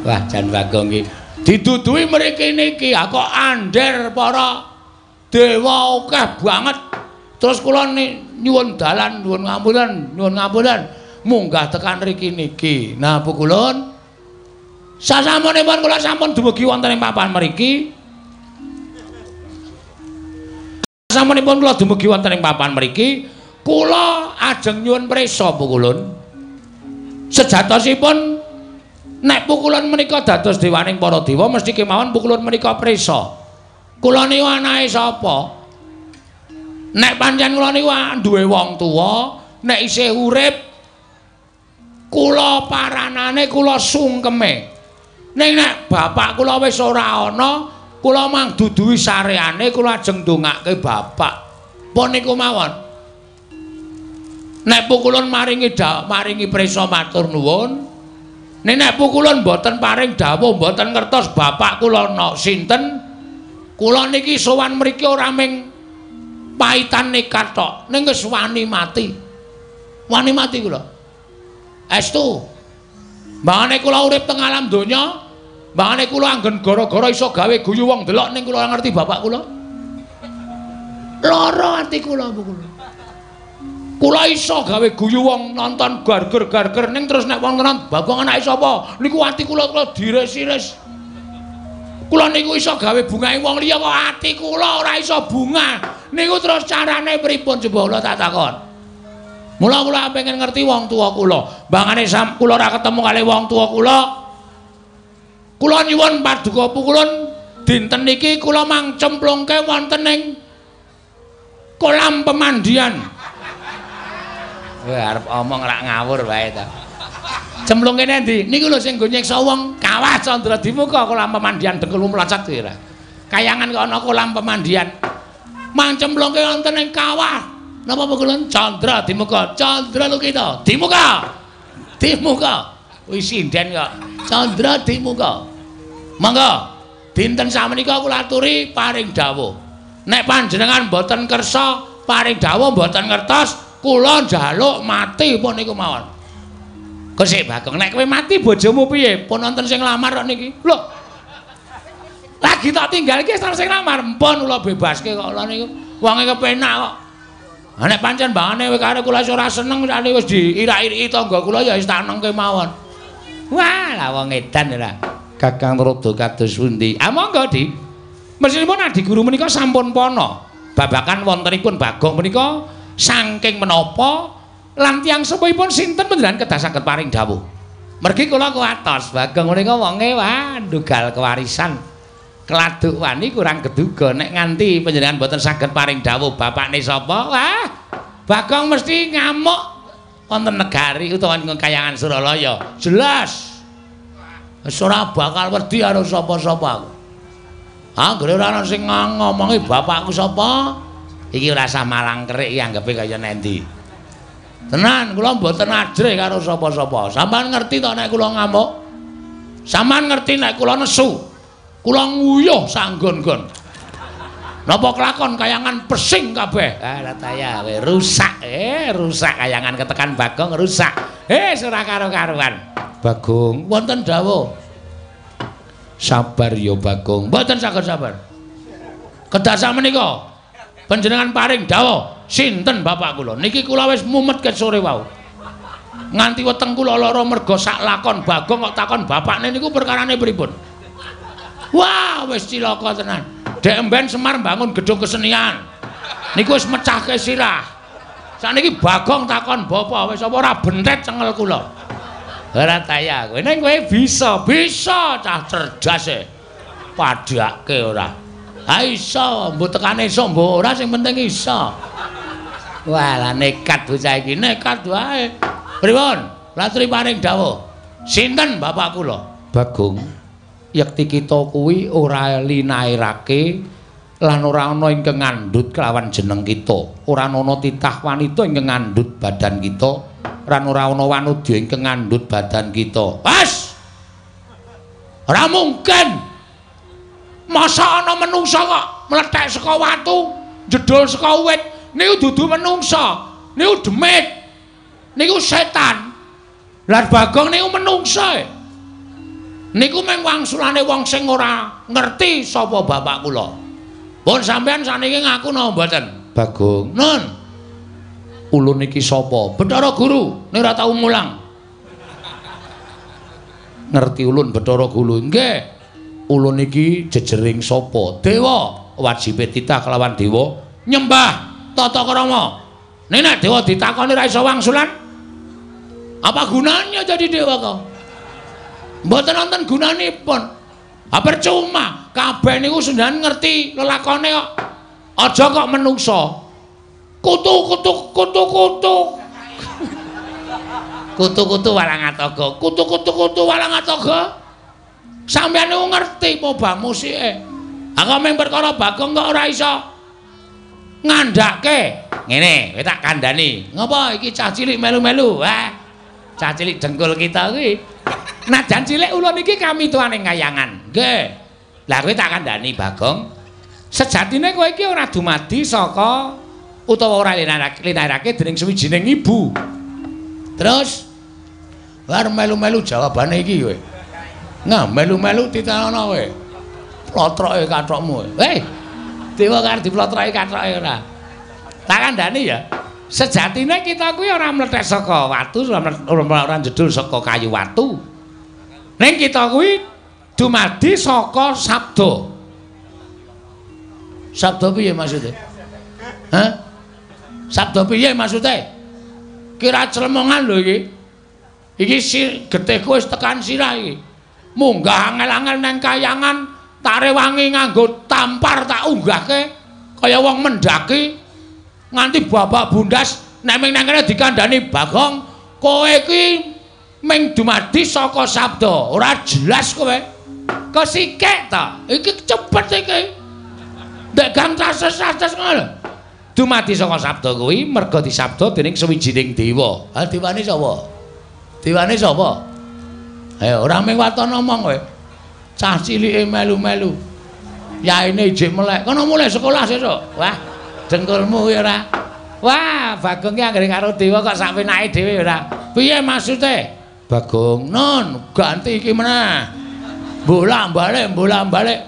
Wah, jan Bagong iki. Diduduhi mriki niki, kok ander para dewa akeh banget. Terus kula nyuwun dalan, nyuwun ngapunten, nyuwun ngapunten, munggah tekan mriki niki. Nah, pukulun sasampunipun kula sampun dumugi wonten ing papan mriki. Sasampunipun kula dumugi wonten ing papan mriki, kula ajeng nyuwun prisa pukulun. Sejatosipun nek pukulun menika dados dewaning para dewa mesti kemawon pukulun menika prisa. Kula niku anake sapa? Nek pancen kula niku duwe wong tuwa, nek isih urip kula paranane kula sungkeme. Ning nek bapak kula wis ora ana, kula mang duduhi sareane kula ajeng ndongake bapak. Pun niku mawon. Nek pukulun maringi maringi prisa matur nuwun. Nek nek pukulun mboten paring dawuh, mboten ngertos bapak kula ana sinten, kula niki sowan mriki ora ming paitan nekat tok, ning wis wani mati. Wani mati kula. Estu. Mbangane kula urip teng alam donya, mbangane kula anggen gara-gara iso gawe guyu wong delok ning kula ngerti bapak kula. Lara ati kula kula. Kula iso gawe guyu wong nonton garger-garger ning terus nek wong tenan Bagong anake sapa? Niku ati kula kula diris-iris. Kula niku iso gawe bungahe wong liya kok ati kula ora iso bunga. Niku terus carane pripun coba kula tak takon. Mula kula pengen ngerti wong tuwa kula. Mbangane kula ora ketemu kali wong tuwa kula. Kula nyuwun paduka pukulun dinten niki kula mang cemplungke wonten ing kolam pemandian. Wah, arep omong rak ngawur wae ta. Cemplungke endi? Niku lho sing nggo nyiksa wong kawah Candra Dimuka kolam pemandian dengkul mlocot kuwi ora. Kayangan kok ana kolam pemandian. Mang cemplungke wonten ing kawah. Napa pukulun Candra Dimuka? Candra Lukita. Dimuka. Dimuka. Wis sinden kok. Candra Dimuka. Monggo dinten sakmenika kula aturi paring dawuh. Nek panjenengan mboten kersa paring dawuh mboten ngertos, kula njaluk mati pun niku mawon. Kok Bagong, nek kowe mati bojomu piye? Pun wonten sing nglamar kok niki. Lho. Lagi tak tinggal iki wis sing nglamar. Mpun kula bebaske kok kula niku. Wonge kepenak kok. Ha nek pancen mbangane kowe karo kula ora seneng sakniki wis diirak-iriki tangga kula ya wis tak nengke mawon. Wah, lah wong edan ora. Kakang Rada kados pundi? Ah monggo, Dik. Mesinipun Adi Guru menika sampun pana. Babakan wontenipun Bagong menika saking menapa lan tiyang sepuhipun sinten panjenengan kedah saged paring dawuh. Mergi kula kuwatos Bagong menika wonge wah ndugal kewarisan. Keladuk wani kurang geduga nek nganti panjenengan mboten saged paring dawuh bapakne sapa, wah Bagong mesti ngamuk wonten negari utawa ing kayangan Suralaya. Jelas. Wis ora bakal wedi karo sapa-sapa aku. Anggere ora ana sing ngomongi bapakku sapa, iki ora usah malang kerik iki anggepe kaya nendi. Tenan kula mboten ajrih karo sapa-sapa. Sampeyan ngerti to nek kula ngamuk? Sampeyan ngerti nek kula nesu? Kula nguyuh sanggon-gon. Napa kelakon kayangan pesing kabeh? Ah lataya we rusak. Rusak kayangan ketekan Bagong rusak. Ora karo-karuan. Bagong wonten dawuh. Sabar ya Bagong. Mboten saged sabar. Kedah sakmenika panjenengan paring dawuh sinten bapak kula. Niki kula wis mumet ket sore wau. Nganti weteng kula lara merga sak lakon Bagong kok takon bapakne niku perkarane pripun. Wah, wis cilaka tenan. Dek emben Semar mbangun gedung kesenian. Niku wis mecahke sirah. Sakniki Bagong takon bapak wis apa ora bentet cengel kula. Ora taya kowe. Ning kowe bisa, bisa cah cerdas e. Padhake ora. Ha iso, mbuh tekane iso mbuh ora sing penting iso. Wah, lah nekat bocah iki, nekat wae. Pripun? Latri paring dawuh. Sinten bapak kula? Bagong, yekti kita kuwi ora linairake lan ora ana ingkang ngandhut kelawan jeneng kita. Ora ana titah wanita ingkang ngandhut badan kita, lan ora ana wanudya ingkang ngandhut badan kita. Pas. Ora mungkin. Masa ana menungsa kok mlethek saka watu, jedul saka wit. Niku dudu menungsa, niku demit. Niku setan. Lah Bagong niku menungsa. Niku mung wangsulane wong sing ora ngerti sapa bapak kula. Pun sampean saniki ngaku napa mboten? Bagong. Nun. Ulun iki sapa? Bathara Guru, nek ora tau mulang. Ngerti ulun Bathara Guru? Nggih. Ulun iki jejering sapa? Dewa. Wajibe titah kelawan dewa nyembah tata krama. Nek nek dewa ditakoni ra iso wangsulan, apa gunanya jadi dewa kok? Mboten wonten gunanipun. Ha percuma, kabeh niku sendan ngerti lelakone kok. Aja kok menungsa. Kutu kutu kutu kutu. Kutu kutu walang atoga. Kutu kutu kutu walang atoga. Sampeyan niku ngerti pobah musike. Ha kok mung perkara Bagong kok ora iso ngandhake. Ngene, kowe tak kandhani. Ngopo iki cah cilik melu-melu? Wah. Cah cilik dengkul kita kuwi. Najan cilik ulun iki kami tuane kayangan. Nggih. Lah kowe tak kandhani Bagong. Sejatine kowe iki ora dumadi saka utawa ora linairake dening suwijining ibu. Terus bar melu-melu jawabane iki kowe. Nah, melu-melu titenono kowe. Plotroke kathokmu. Hei. Dewa karo diplotroke kathoke ora. Tak kandhani ya. Sejatine kita kuwi ora mlethek saka watu, ora jedul saka kayu watu. Ning kita kuwi dumadi saka sabda. Sabda piye maksude? Hah? Sabda piye maksude? Kira clemongan lho iki. Iki getihku wis tekan sirah iki. Munggah angel-angel nang kayangan, tak rewangi nganggo tampar tak unggahke kaya wong mendaki nganti babak bundas nek ming nang kene dikandhani Bagong, kowe iki ming dumadi saka sabda, ora jelas kowe. Kesikek ta? Iki cepet iki. Ndek gang cases-cases ngono lho. Dumadi saka sabda kuwi merga disabda dening suwijining dewa. Ha dewane sapa? Dewane sapa? Ayo ora mung waton omong kowe. Cah cilike melu-melu. Yaine ijik melek. Kono mulai sekolah sesuk. Wah, dengkulmu kuwi ora. Wah, Bagong ki anggere karo dewa kok sak penake dhewe ora. Piye maksude? Bagong, nun, ganti iki meneh. Bolak-balik, bolak-balik.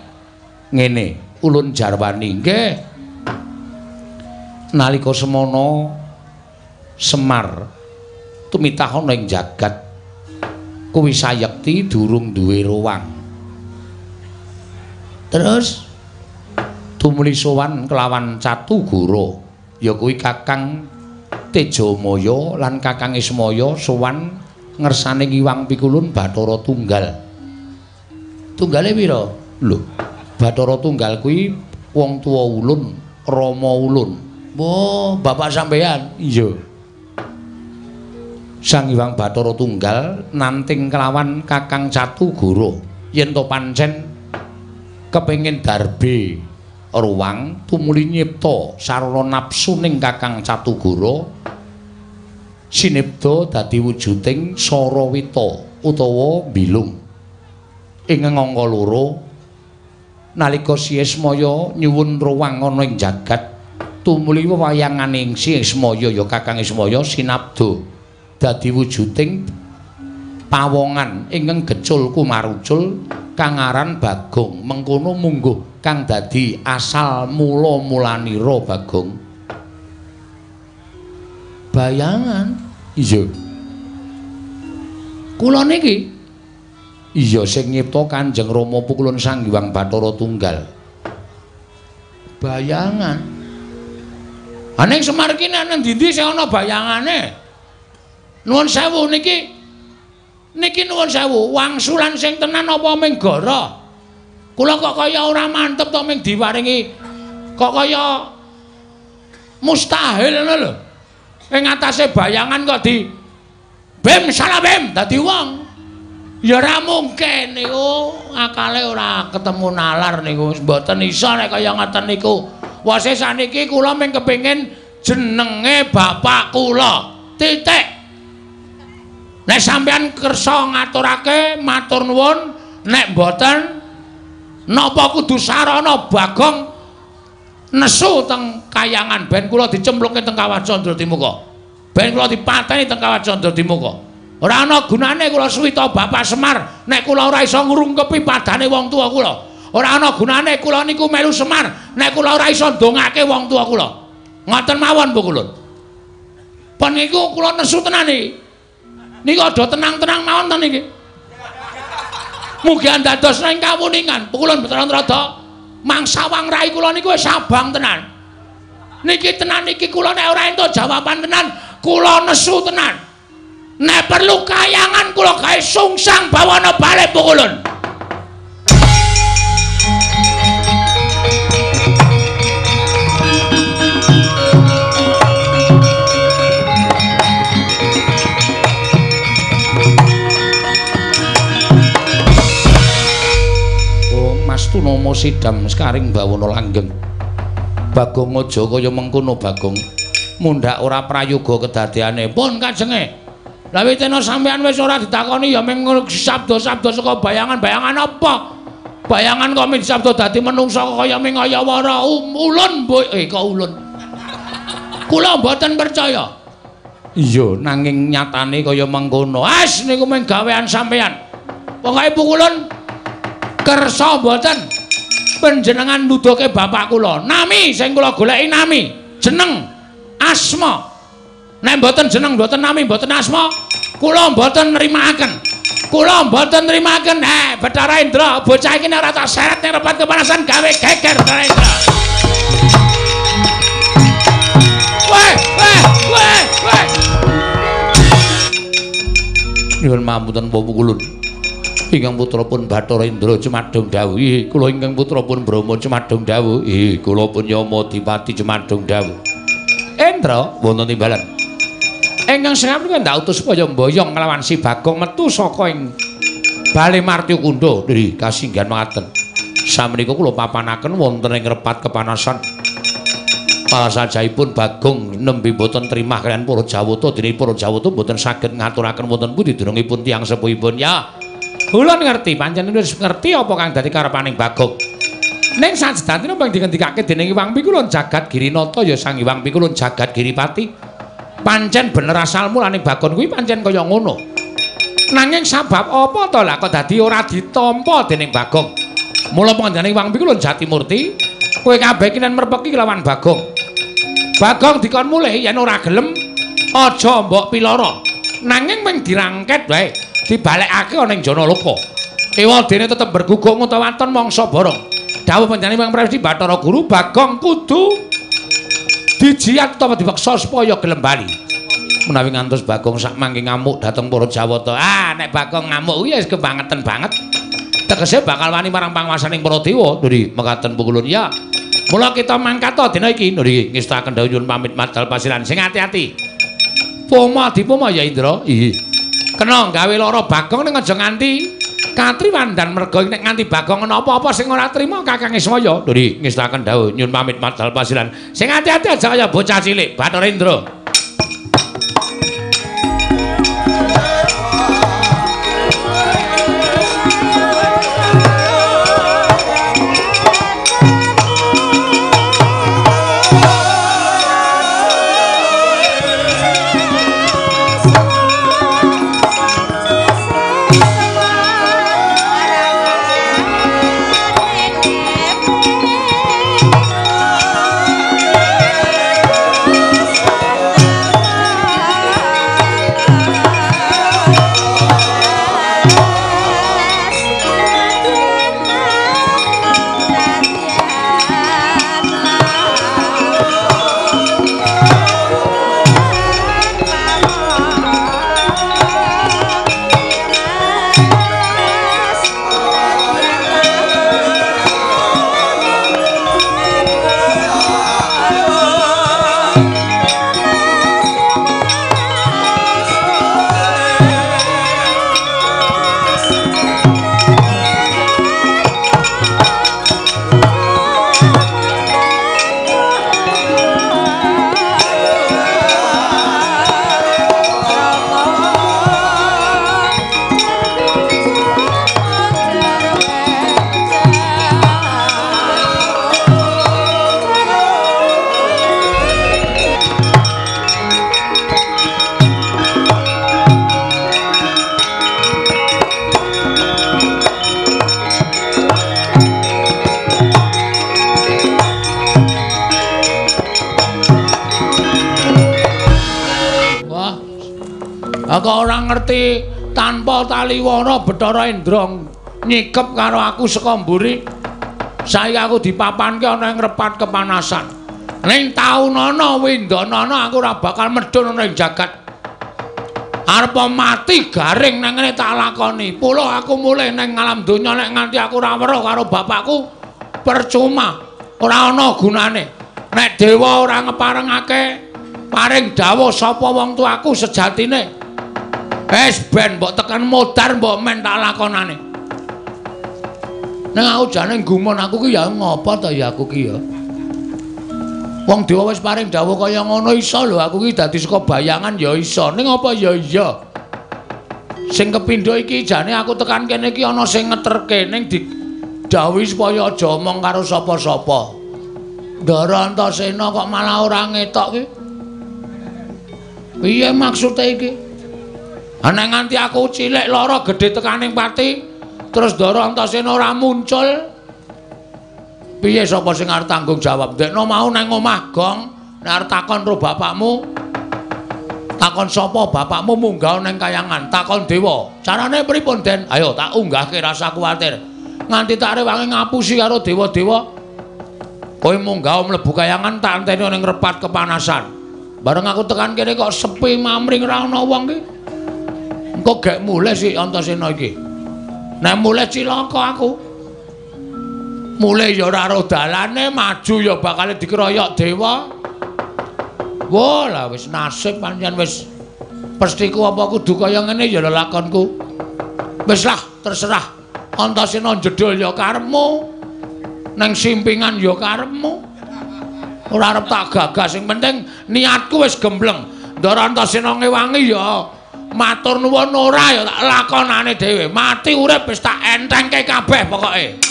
Ngene, ulun jarwani nggih. Nalika semono Semar tumitah ana ing jagat kuwi sayekti durung duwe ruwang. Terus tumuli sowan kelawan Catugara, ya kuwi Kakang Tejamaya lan Kakang Ismaya sowan ngersane Ngiwang Pikulun Bathara Tunggal. Tunggale pira? Lho, Bathara Tunggal kuwi wong tuwa ulun, rama ulun. Oh, bapak sampeyan? Iya. Sang Hyang Bathara Tunggal nanting kelawan Kakang Catugara yen to pancen kepengin darbe ruwang tumuli nyipta sarana nafsu ning Kakang Catugara sinebda dadi wujuding Sarawita utawa Bilung. Ing angka loro nalika Si Ismaya nyuwun ruwang ana ing jagat tumuli wewayanganing Si Ismaya ya Kakang Ismaya sinabda dadi wujuding pawongan ingkang gecul kumarucul kang aran Bagong. Mengkono mungguh kang dadi asal mula-mulanira Bagong. Bayangan? Iya. Kula niki? Iya, sing nyipta Kanjeng Rama Pukulun Sang Hyang Bathara Tunggal. Bayangan. Ha ning Semar iki nang ndi-ndi sing ana bayangane? Nuwun sewu niki. Niki nuwun sewu, wangsulan sing tenan apa ming gara? Kula kok kaya ora mantep to ming diparingi kok kaya mustahil ngono lho. Ing atase bayangan kok di bim salah bim dadi wong. Ya ora mungkin niku, akale ora ketemu nalar niku. Mboten iso nek kaya ngoten niku. Wase saniki kula mung kepengin jenenge bapak kula. Titik. Nek sampean kersa ngaturake matur nuwun, nek mboten napa kudu sarana Bagong nesu teng kayangan ben kula dicemplungke teng Kawah Candradimuka. Ben kula dipateni teng Kawah Candradimuka. Ora ana gunane kula suwita Bapak Semar nek kula ora iso ngrungkepi padane wong tuwa kula. Ora ana gunane kula niku melu Semar nek kula ora iso ndongake wong tuwa kula. Ngoten mawon Bu Kulun. Pun niku kula nesu tenan iki. Niku aja tenang-tenang mawon to niki. Mugi andados ing kawuningan. Pukulun Bathara Narada mangsawang rai kula niku wis abang tenan. Niki tenan niki kula nek ora entuk jawaban tenan, kula nesu tenan. Nek perlu kayangan kula gawe sungsang bawana balik Pukulun. Tunomo sidam sekaring bawana langgeng. Bagong aja kaya mengkono Bagong. Mundhak ora prayoga kedadeane. Pun kajenge. Lah witena sampean wis ora ditakoni ya mung sabda-sabda saka bayangan-bayangan apa? Bayangan kok mung sabda dadi menungsa kaya mung kaya wara ulun kok ulun. Kula mboten percaya. Iya, nanging nyatane kaya mengkono. As niku mung gawean sampean. Pokoke pukulun kersa mboten panjenengan nuduhke bapak kula. Nami sing kula goleki nami, jeneng, asma. Nek mboten jeneng, mboten nami, mboten asma, kula mboten nrimakaken. Kula mboten nrimakaken. Bathara Indra, bocah iki nek ora tak seret ning repat kepanasan gawe geger Bathara Indra. Weh, weh, weh, weh. Nyuwun pamunten Pukulun. Ingkang putra pun Bathara Indra cumadung dawuh. Kula ingkang putra pun Brahma cumadung dawuh. Kula pun Yama Dipati cumadung dawuh. Indra wonten timbalan. Ingkang sengap niku ndak utus supaya mboyong nglawan si Bagong metu saka ing Bale Martyakunda. Nggih, kasinggihan mangaten. Samenika kula papanaken wonten ing repat kepanasan. Palasajahipun Bagong nembe boten trimah kaliyan para Jawata, dene para Jawata boten saged ngaturaken wonten pundi dunungipun tiyang sepuhipun. Ya. Kula ngerti, pancen wis ngerti apa kang dadi karepaning Bagong. Ning sajedhatine ping dingendikake dening Hyang Pikulun Jagat Girinata ya Sang Hyang Pikulun Jagat Giripati. Pancen bener asal mulane Bagong kuwi pancen kaya ngono. Nanging sabab apa to lah kok dadi ora ditampa dening Bagong? Mula panjenengane Hyang Pikulun Jatimurti, kowe kabeh iki nen merpeki lawan Bagong. Bagong dikon mulih yen ora gelem aja mbok piloro. Nanging ping dirangket wae. Dibalekake ana ing Janaloka. Ewadene tetep berguguk ngutawaton mangsa barong. Dawuh panjenengan Hyang Prawisti Bathara Guru Bagong kudu dijiat utawa dipaksa supaya gelem bali. Menawi ngantos Bagong sak mangke ngamuk dhateng para Jawata. Ah, nek Bagong ngamuk kuwi wis kebangeten banget. Tegese bakal wani marang panguwasaning para dewa. Nggih, mekaten Pukulun ya. Mula kita mangkat dina iki. Nggih, ngestakaken dawuh nyuwun pamit madal pasiran. Sing ati-ati. Poma dipoma ya Indra. Iya. Kena gawe lara Bagong ning aja nganti katriwandan merga nek nganti Bagong ana apa-apa sing ora trima Kakang Ismaya. Nggih, ngestakaken dawuh nyuwun pamit madal pasiran. Sing ati-ati aja kaya bocah cilik Bathara Indra. Oh. Kok ora ngerti tanpa taliwana Bathara Indra nyikep karo aku saka mburi. Saiki aku dipapanke ana ing repat kepanasan. Ning taunana windanana aku ora bakal medhun ana ing jagat. Arep mati garing nang ngene tak lakoni. Puluh aku mulih nang alam donya nek nganti aku ora weruh karo bapakku percuma, ora ana gunane. Nek dewa ora ngeparengake paring dawuh sapa wong tuaku sejatine. Wis ben mbok tekan modar mbok men tak lakonane. Ning aku jane gumun aku ki ya ngopo to ya aku ki ya. Wong dewa wis paring dawuh kaya ngono iso lho aku ki dadi saka bayangan ya iso. Ning apa ya iya. Sing kepindho iki jane aku tekan kene iki ana sing ngeterke ning didhawuhi supaya aja omong karo sapa-sapa. Ndara Antasena kok malah ora ngetok ki. Piye maksude iki? Ha nek nganti aku cilik lara gedhe tekaning pati terus Ndara Antasena ora muncul. Piye sapa sing arep tanggung jawab? Ndekno mau nang omah gong, nek arep takon karo bapakmu, takon sapa bapakmu munggah nang kayangan, takon dewa. Carane pripun, Den? Ayo tak unggahke rasa kuwatir. Nganti tak rewangi ngapusi karo dewa-dewa. Kowe munggah mlebu kayangan tak enteni ning repat kepanasan. Bareng aku tekan kene kok sepi mamring ora ana wong ki. Engko gek mulih si Antasena iki. Nek mulih cilaka aku. Mulih ya ora ro dalane, maju ya bakal dikeroyok dewa. Wah, lah wis nasib pancen wis pestiku apa kudu kaya ngene ya lelakonku. Wis lah, terserah. Antasena jedul ya karepmu. Nang simpingan ya karepmu. Ora arep tak gagas, sing penting niatku wis gembleng. Ndara Antasena ngewangi ya matur nuwun ora ya tak lakonane dhewe. Mati urip wis tak entengke kabeh pokoke.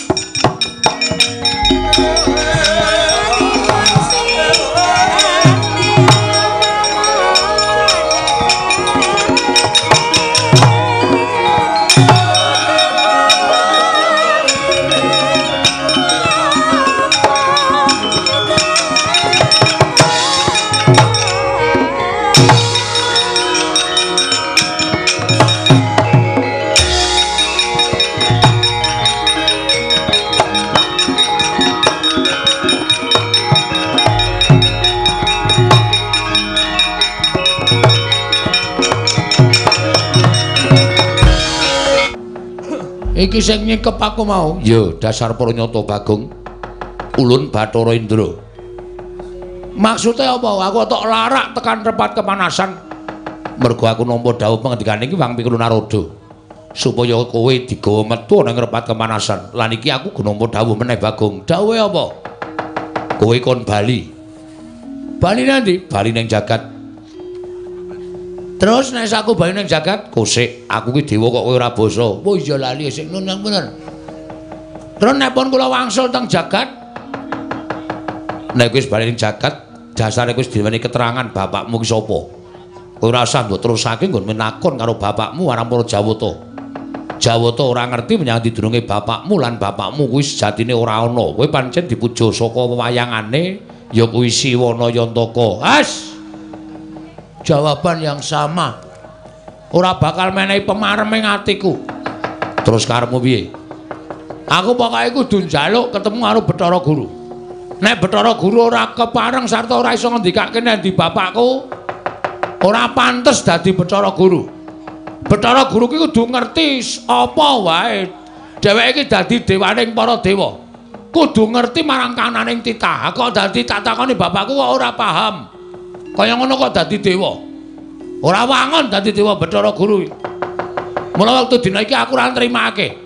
Iki sing nyikep aku mau. Ya, dasar pranyata Bagong. Ulun Bathara Indra. Maksude apa? Aku tok larak tekan repat kepanasan. Mergo aku nampa dawuh pengendikane iki Wang Pikul Narada. Supaya kowe digawa metu nang repat kepanasan. Lan iki aku nampa dawuh meneh Bagong. Dawuhe apa? Kowe kon bali. Bali nanti? Bali ning jagat. Terus nek aku bali ning jagat, kosik, aku ki dewa kok kowe ora basa. Oh iya lali sik nun bener. Terus nek pun kula wangsul teng jagat, nek wis bali ning jagat, dasare wis diweni keterangan bapakmu ki sapa. Kowe ora usah mbok terusake nggon menakon karo bapakmu marang para Jawata. Jawata ora ngerti menyang didurunge bapakmu lan bapakmu kuwi sejatine ora ana. Kowe pancen dipuja saka wewayangane ya kuwi Siwana Yantaka. As jawaban yang sama. Ora bakal menehi pemarem ing atiku. Terus karepmu piye? Aku pokoke kudu njaluk ketemu karo Bathara Guru. Nek Bathara Guru ora kepareng sarta ora iso ngendikake nek ndi bapakku, ora pantes dadi Bathara Guru. Bathara Guru ki kudu ngerti apa wae. Dheweke iki dadi dewaning para dewa. Kudu ngerti marang kananing titah. Kok dadi tak takoni bapakku kok ora paham. Kaya ngono kok dadi dewa. Ora wangun dadi dewa Bathara Guru. Mula wektu dina iki aku ora nrimake.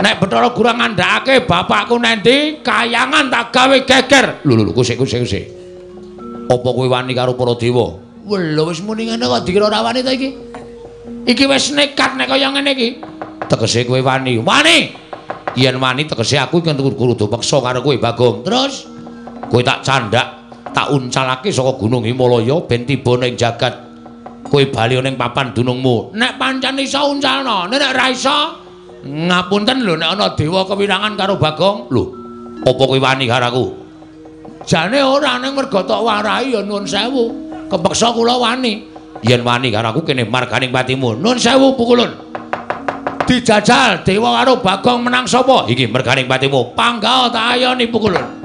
Nek Bathara Guru ngandhakake bapakku nendi, kayangan tak gawe geger. Lho lho kusik kusik kusik. Apa kowe wani karo para dewa? Lho wis muni ngene kok dikira ora wani ta iki? Iki wis nekat nek kaya ngene iki. Tegese kowe wani. Wani. Yen wani tegese aku iki kudu peksa karo kowe Bagong. Terus kowe tak candhak, tak uncalake saka Gunung Himalaya ben tiba ning jagat. Kowe bali ning papan dunungmu. Nek pancen iso uncalno, nek ora iso ngapunten lho nek ana dewa kewirangan karo Bagong. Lho, apa kowe wani karo aku? Jane ora, ning mergo tok warai ya nuwun sewu. Kepeksa kula wani. Yen wani karo aku kene marganing patimu. Nun sewu pukulun. Dijajal dewa karo Bagong menang sapa? Iki merganing patimu. Panggah tak ayoni pukulun.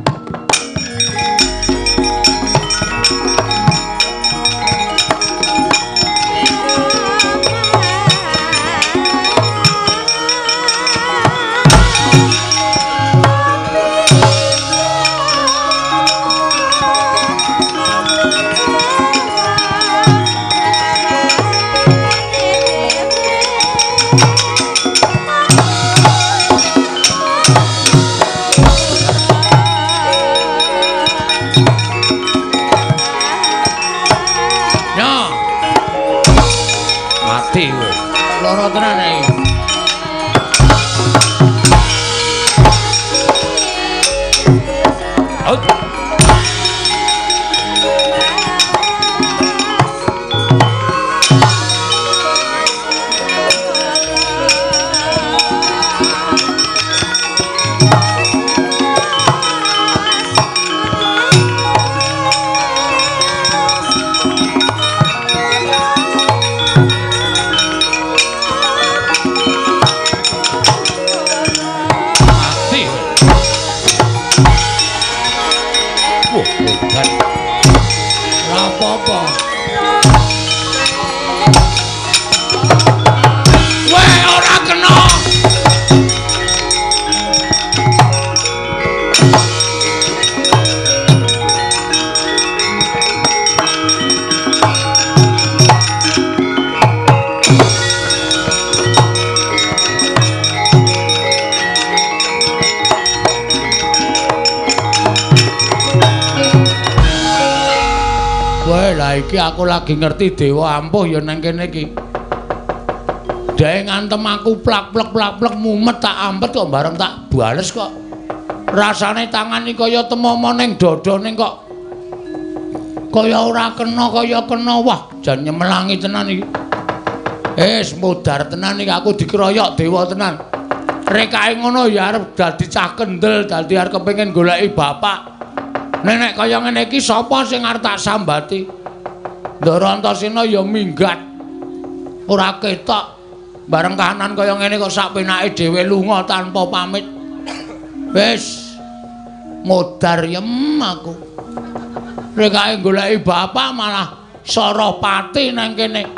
Iki aku lagi ngerti dewa ampuh ya nang kene iki. Dhek ngantem aku plak-plek plak-plek mumet tak ampet kok bareng tak bales kok. Rasane tangan iki kaya temomo ning dada ning kok kaya ora kena kaya kena. Wah, jan nyemelangi tenan iki. Wis modar tenan iki aku dikeroyok dewa tenan. Rekake ngono ya arep dadi cah kendel, dadi arep kepengin goleki bapak. Nek kaya ngene iki sapa sing arep tak sambati? Ndara Antasena ya minggat. Ora ketok. Bareng kahanan kaya ngene kok sak penake dhewe lunga tanpa pamit. Wis modar yem aku. Rekake goleki bapak malah Sarapati nang kene.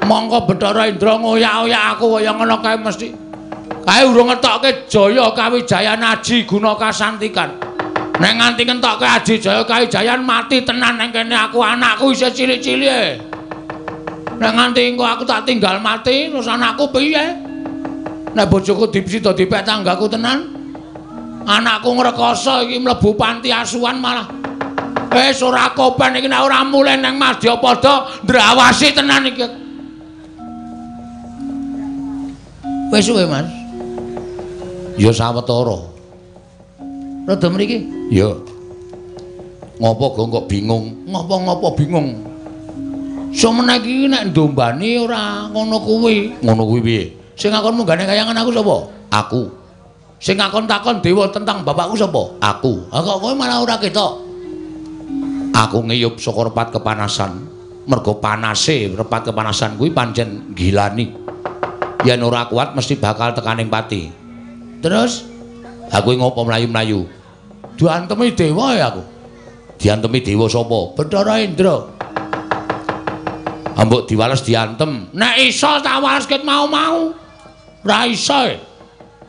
Mongko Bathara Indra ngoyak-oyak aku kaya ngono kae mesti. Kae urung ngetokke Jaya Kawijayan Aji Guna Kasantikan. Nek nganti ngentokke Aji Jaya Kawijayan mati tenan nang kene aku, anakku isih cilik-cilik. Nek nganti engko aku tak tinggal mati terus anakku piye? Nek bojoku dipsida dipek tanggaku tenan. Anakku ngrekoso iki mlebu panti asuhan malah. Wis ora kopen iki nek ora mulih nang Madyapada ndrawasi tenan iki. Wis suwe, Mas. Ya sawetara. Rada mriki? Ya. Ngopo gong kok bingung? Ngopo-ngopo bingung. Semene iki nek ndombani ora ngono kuwi. Ngono kuwi piye? Sing ngakon munggane kayangan aku sapa? Aku. Sing ngakon takon dewa tentang bapakku sapa? Aku. Ha kok kowe malah ora ketok. Aku ngiyup saka repat kepanasan. Mergo panase repat kepanasan kuwi pancen gilani. Yen ora kuat mesti bakal tekaning pati. Terus aku ngopo mlayu-mlayu? Diantemi dewa ya aku. Diantemi dewa sapa? Bathara Indra. Ambok diwales diantem. Nek iso tak wales ket mau-mau. Ora iso.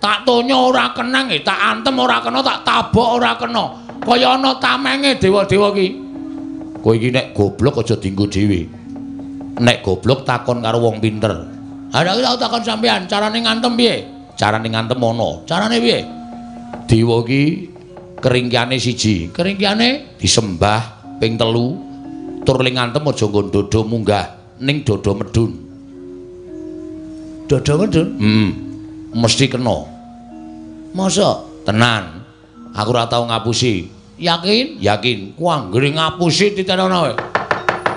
Tak tonyo ora kenang, tak antem ora kena, tak tabok ora kena. Kaya ana tamenge dewa-dewa ki. Kowe iki nek goblok aja dienggo dhewe. Nek goblok takon karo wong pinter. Ha nek aku takon sampean, carane ngantem piye? Carane ngantem ana. Carane piye? Dewa iki keringkiane siji, keringkiane disembah ping 3, tur ling ngantem aja nggon dodo munggah, ning dodo medun. Dodo medun? Mesti kena. Masa? Tenan. Aku ora tau ngapusi. Yakin? Yakin. Ku anggere ngapusi titenono wae.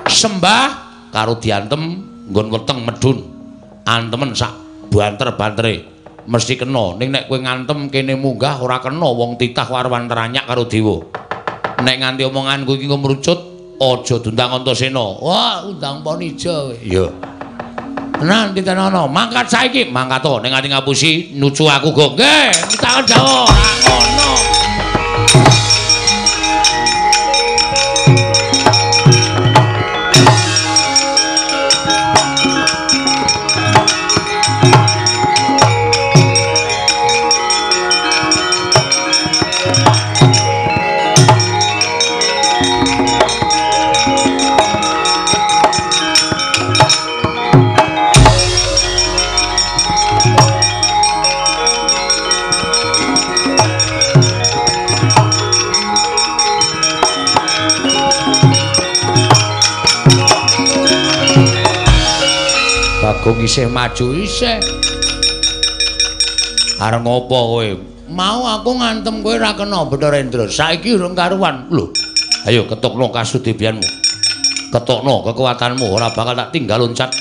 Sembah karo diantem nggon weteng medun. Antemen sak banter-bantere mesti kena. Ning nek kowe ngantem kene munggah ora kena, wong titah warwan teranyak karo dewa. Nek nganti omonganku iki ngrucut Aja diundang Antasena. Wah, undang Ponija kowe. Iya. Tenan titenono, mangkat saiki, mangkat to ning ati ngapusi nucu aku go. Nggih, tangan Jawa. Ngono. Bagong isih maju isih. Arep ngopo kowe? Mau aku ngantem kowe ora kena Bathara Indra. Saiki urung karuan. Lho. Ayo ketokno kasudebianmu. Ketokno kekuatanmu, ora bakal tak tinggal loncat.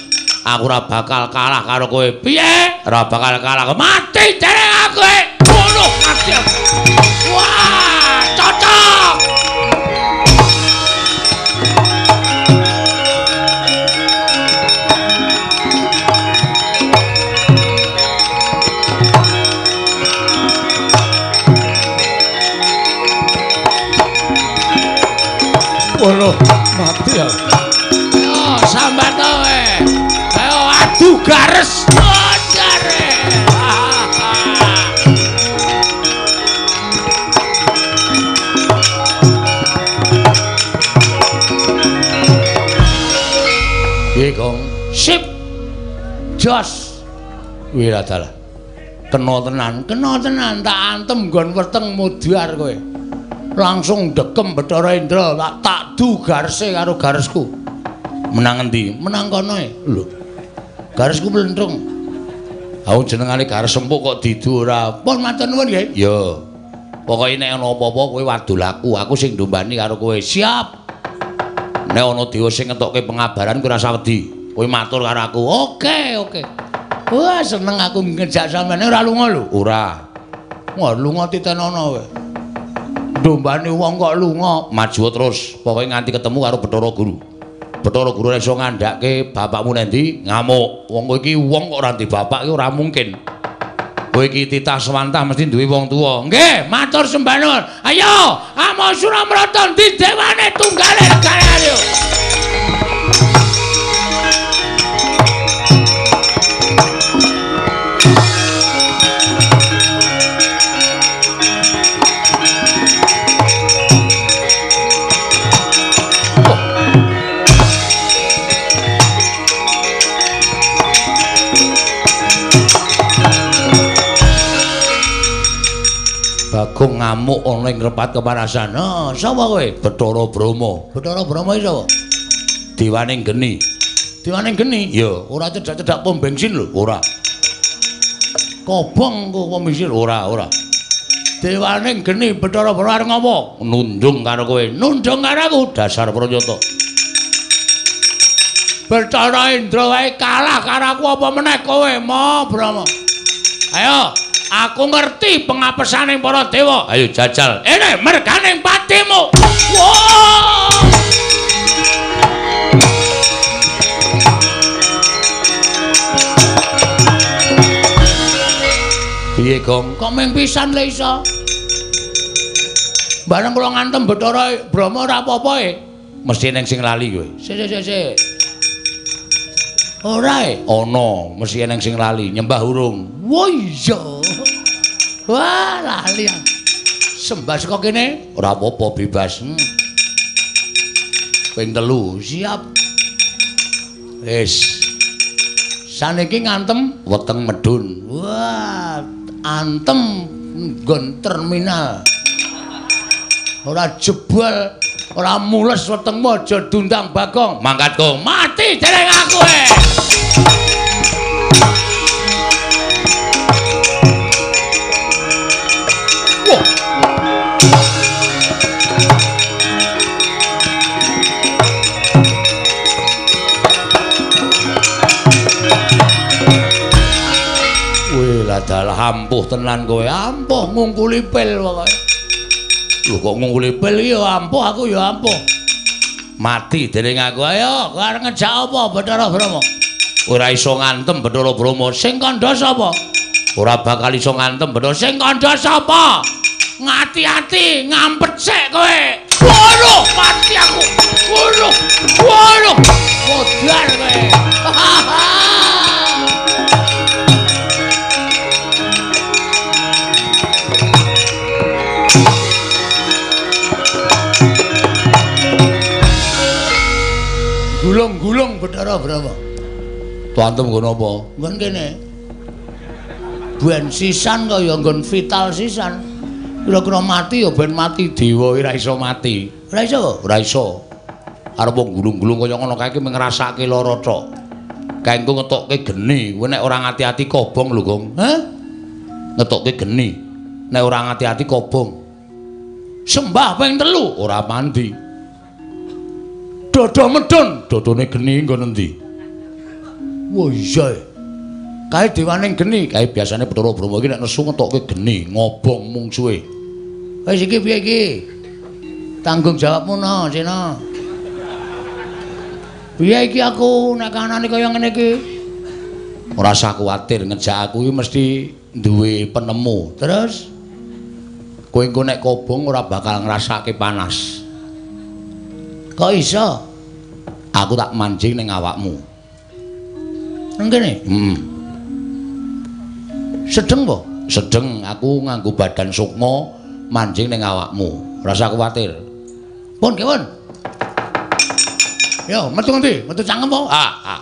Aku ora bakal kalah karo kowe. Piye? Ora bakal kalah. Mati jare aku. Ngono mati aku. Wah, cocok. Waduh, mati ya. Ayo sambat kowe. Ayo adu gares. Oh, jare. Piye, Gong? Sip. Jos. Wiradalah. Kena tenan tak antem nggon weteng mudhar kowe. Langsung dekem Bathara Indra, tak du garese karo garesku. Menang endi? Menang kono e. Lho. Garesku mlentrung. Aku jenengane gares empuk kok didu ora. Pun matur nuwun nggih. Ya. Pokoke nek ana apa-apa kowe wadul aku, aku sing ndombani karo kowe. Siap. Nek ana dewa sing ngetokke pengabaran kowe ora usah wedi. Kowe matur karo aku. Oke, oke. Wah, seneng aku ngejak sampeyan ora lunga lho. Ora. Wah, lunga titenono kowe. Dombane wong kok lunga, maju terus. Pokoke nganti ketemu karo Bathara Guru. Bathara Guru ora iso ngandhake bapakmu nendi, ngamuk. Wong kowe iki wong kok ora ndek bapak iki ora mungkin. Kowe iki titah swantah mesti duwe wong tuwa. Nggih, matur sembah nuwun. Ayo, amo Suramrata ndi dewane tunggale negara ayo. Bagong ngamuk ana ing repat kepanasan. "Ha, sapa kowe?" "Bathara Brahma." "Bathara Brahma iki sapa?" "Dewaning geni." "Dewaning geni?" "Ya, ora cedhak-cedhak pom bensin lho." "Ora." "Kobong kok pom bensin?" "Ora, ora." "Dewaning geni Bathara Brahma arep ngopo?" "Nundung karo kowe." "Nundung karo aku?" "Dasar pranyata." Bathara Indra wae kalah karo aku apa meneh kowe, Ma Brahma. Ayo, aku ngerti pengapesane para dewa. Ayo jajal. Ene merganing patimu. Wah! Piye, Gong? Kok mung pisan le iso? Bareng kula ngantem Bathara Brahma ora apa-apa e. Mesti eneng sing lali kowe. Sik sik sik. Ora e? Ana, mesti eneng sing lali, nyembah urung. Wah iya. Wah, lali. Sembah saka kene ora apa-apa bebas. Ping 3, siap. Wis. Saniki ngantem weteng medun. Wah, antem nggon terminal. Ora jebol, ora mules wetengmu aja diundang Bagong. Mangkat Gong, mati dereng aku e. Wah. Wih, ladalah ampuh tenan kowe, ampuh ngungkuli pil pokoke. Lho kok ngungkuli pil iki ya ampuh, aku ya ampuh. Mati dening aku. Ayo, kowe arep ngejak apa Bathara Brahma? Ora iso ngantem Bathara Brahma. Sing kandha sapa? Ora bakal iso ngantem Bathara. Sing kandha sapa? Ngati-ati, ngampet sik kowe. Waduh, mati aku. Waduh. Waduh. Modar kowe. Gulung-gulung Bathara Brahma. Tuantem nggon apa? Nggon kene. Ben sisan kaya nggon vital sisan. Kira-kira mati ya ben mati dewa ora iso mati. Ora iso? Ora iso. Arep wong gulung-gulung kaya ngono kae iki ngrasake lara tok. Kae engko ngetokke geni, kowe nek ora ngati-ati kobong lho, Gong. Hah? Ngetokke geni. Nek ora ngati-ati kobong. Sembah ping 3 ora mandi. Dodo medun, dodone geni nggon endi? Wah iya. Kae dewaning geni, kae biasane Bathara Brahma iki nek nesu ngetokke geni, ngobong mungsuhe. Wis iki piye iki? Tanggung jawabmu no, Sena. Piye iki aku nek kanane kaya ngene iki? Ora usah kuwatir, ngejak aku iki mesti duwe penemu. Terus kowe engko nek kobong ora bakal ngrasake panas. Kok iso? Aku tak mancing ning awakmu. Nang kene? Heeh. Sedeng po? Sedeng, aku nganggo badan sukma mancing ning awakmu. Ora usah kuwatir. Pun, kewon. Yo, metu ngendi? Metu cangkem po? Ah, ah.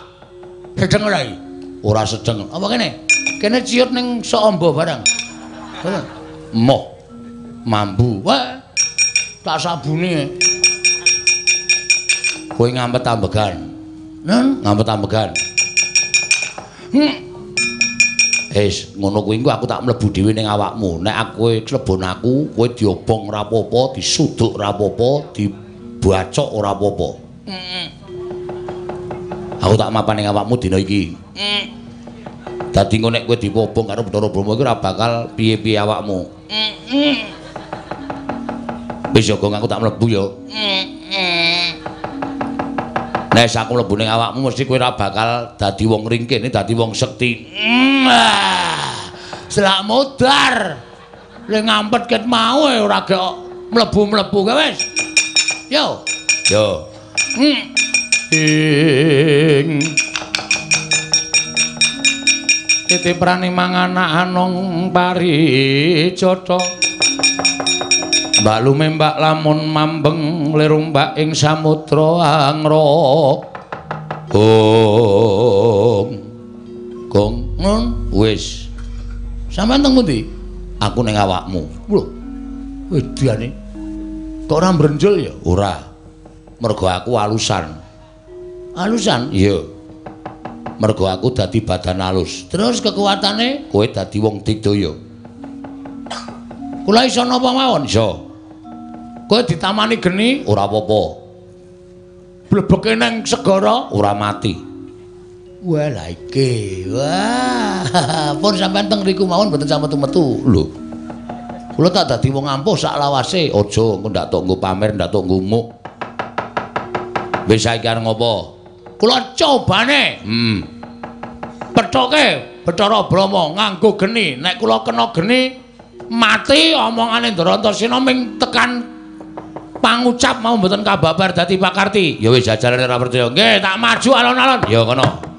Sedeng ora iki? Ora sedeng. Apa kene? Kene ciut ning sok amba barang. Moh. Mambu. Wah. Tak sabune. Kowe ngampet ambegan. Nen, ngampet ambegan. Wis, ngono kuwi engko aku tak mlebu dhewe ning awakmu. Nek aku klebon aku, kowe diobong ora apa-apa, disuduk ora apa-apa, dibacok ora apa-apa. Aku tak mapan ning awakmu dina iki. Dadi engko nek kowe diobong karo Bathara Brahma iki ora bakal piye-piye awakmu. Wis ya, Gong, aku tak mlebu ya. Nek aku mlebu ning awakmu mesti kowe ora bakal dadi wong ringkih, dadi wong sekti. Selak modar. Le ngampet ket mau ora gek mlebu-mlebu kae wis. Yo. Yo. Ing titiprane manganak anong parijata. Mbak lumembak lamun mambeng lirumbak ing samudra angra. Gong. Gong, nun wis. Sampeyan teng pundi? Aku ning awakmu. Lho. Wedane. Kok ora mbrenjul ya? Ora. Mergo aku alusan. Alusan? Iya. Mergo aku dadi badan alus. Terus kekuatane kowe dadi wong digdaya. Kula iso napa mawon? Iso. Kowe ditamani geni ora apa-apa. Blebeke nang segara ora mati. Wah lha iki. Wah, pun sampean teng riku mawon mboten sampe metu-metu. Lho. Kula tak dadi wong ampuh sak lawase. Aja engko ndak tok nggo pamer, ndak tok nggo muk. Wis saiki arep ngopo? Kula cobane. Pethoke Bathara Brahma nganggo geni. Nek kula kena geni mati omongane Ndrantasena ming tekan pangucap mau mboten kababar dadi pakarti. Ya wis jajalane ora percaya. Nggih, tak maju alon-alon. Ya kono.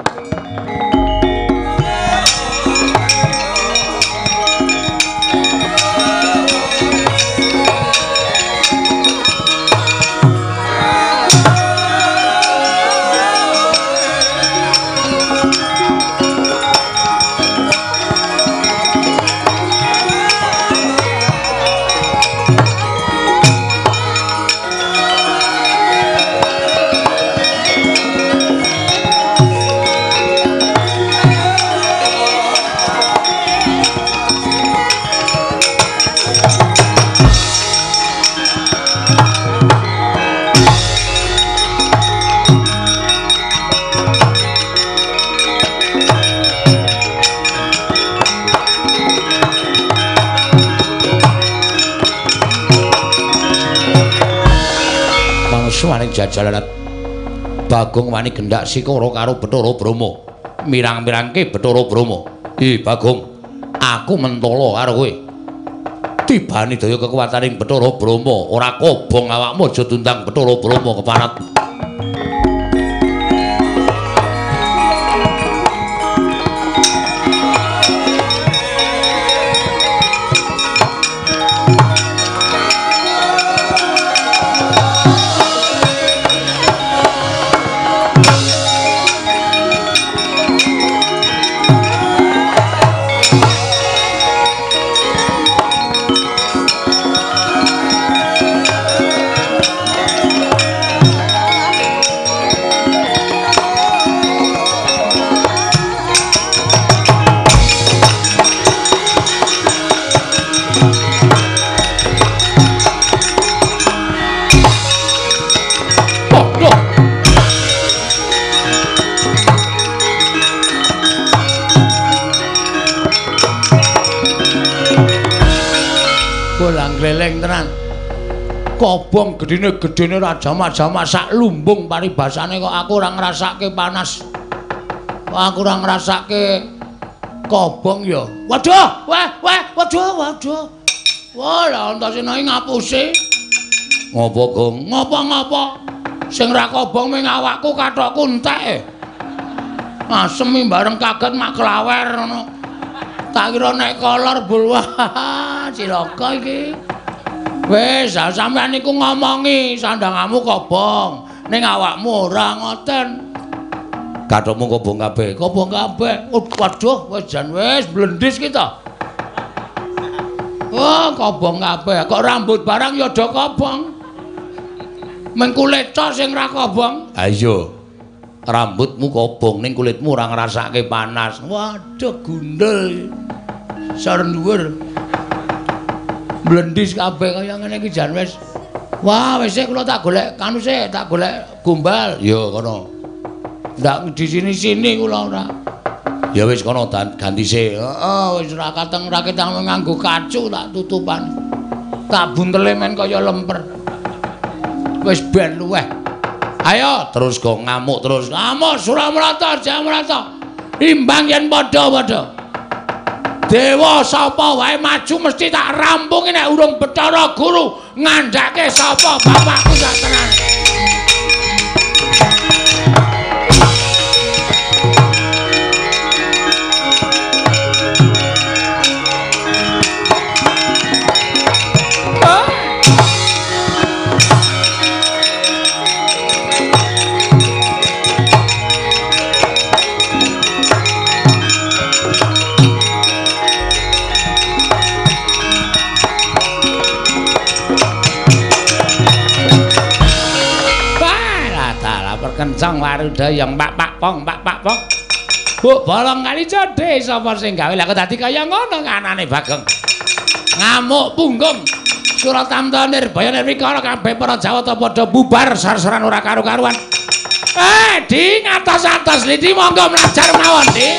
Mangsuane jajalalat. Bagong wani gendak sikara karo Bathara Brahma. Mirang-mirangke Bathara Brahma. "Ih, Bagong, aku mentala karo kowe. Tibani daya kekuwataning Bathara Brahma, ora kobong awakmu aja tundang Bathara Brahma keparat." Gleleng tenan. Kobong gedene-gedene ra jamak-jamak sak lumbung paribasane kok aku ora ngrasake panas. Kok aku ora ngrasake kobong ya. Waduh, wah, wah, waduh, waduh. Wah, lah Antasena iki ngapusi. Ngopo, Gong? Ngopo-ngopo? Sing ra kobong ming awakku kathokku entek. Asem bareng kaget mak klawer ngono. Tak kira nek kolor bul wah cilaka iki. Wis, sampean niku ngomongi sandangamu kobong, ning awakmu ora ngoten. Kathokmu kobong kabeh, kobong kabeh. Waduh, wis jan wis blendis ki to. Oh, kobong kabeh. Kok rambut barang ya do kobong. Meng kulit to sing ra kobong. Ha iya. Rambutmu kobong ning kulitmu ora ngrasake panas. Waduh, gundul. Sor dhuwur. Blendis kabeh kaya ngene iki jan wis. Wah, wis kula tak golek kanu sik, tak golek gombal. Ya kono. Ndak di sini-sini kula ora. Ya wis kono ganti sik. Heeh, wis ora kateng ra ketang nganggo kacu tak tutupan. Tak buntele men kaya lemper. Wis ben luweh. Ayo terus go ngamuk terus. Ngamuk Suramrata, Jamrata. Imbang yen padha-padha. Dewa sapa wae maju mesti tak rampungi nek urung Bathara Guru ngandhake sapa bapakku sak tenan. Kencang warudayang pak pak pong pak pak pong. Bu bolong kali jodhe sapa sing gawe lah kok dadi kaya ngono kanane Bagong. Ngamuk punggung. Suratamta Nirbaya Nirwikara kabeh para Jawata padha bubar sar-saran ora karu-karuan. Di ngatos-atos lidi monggo mlajar mawon, Di.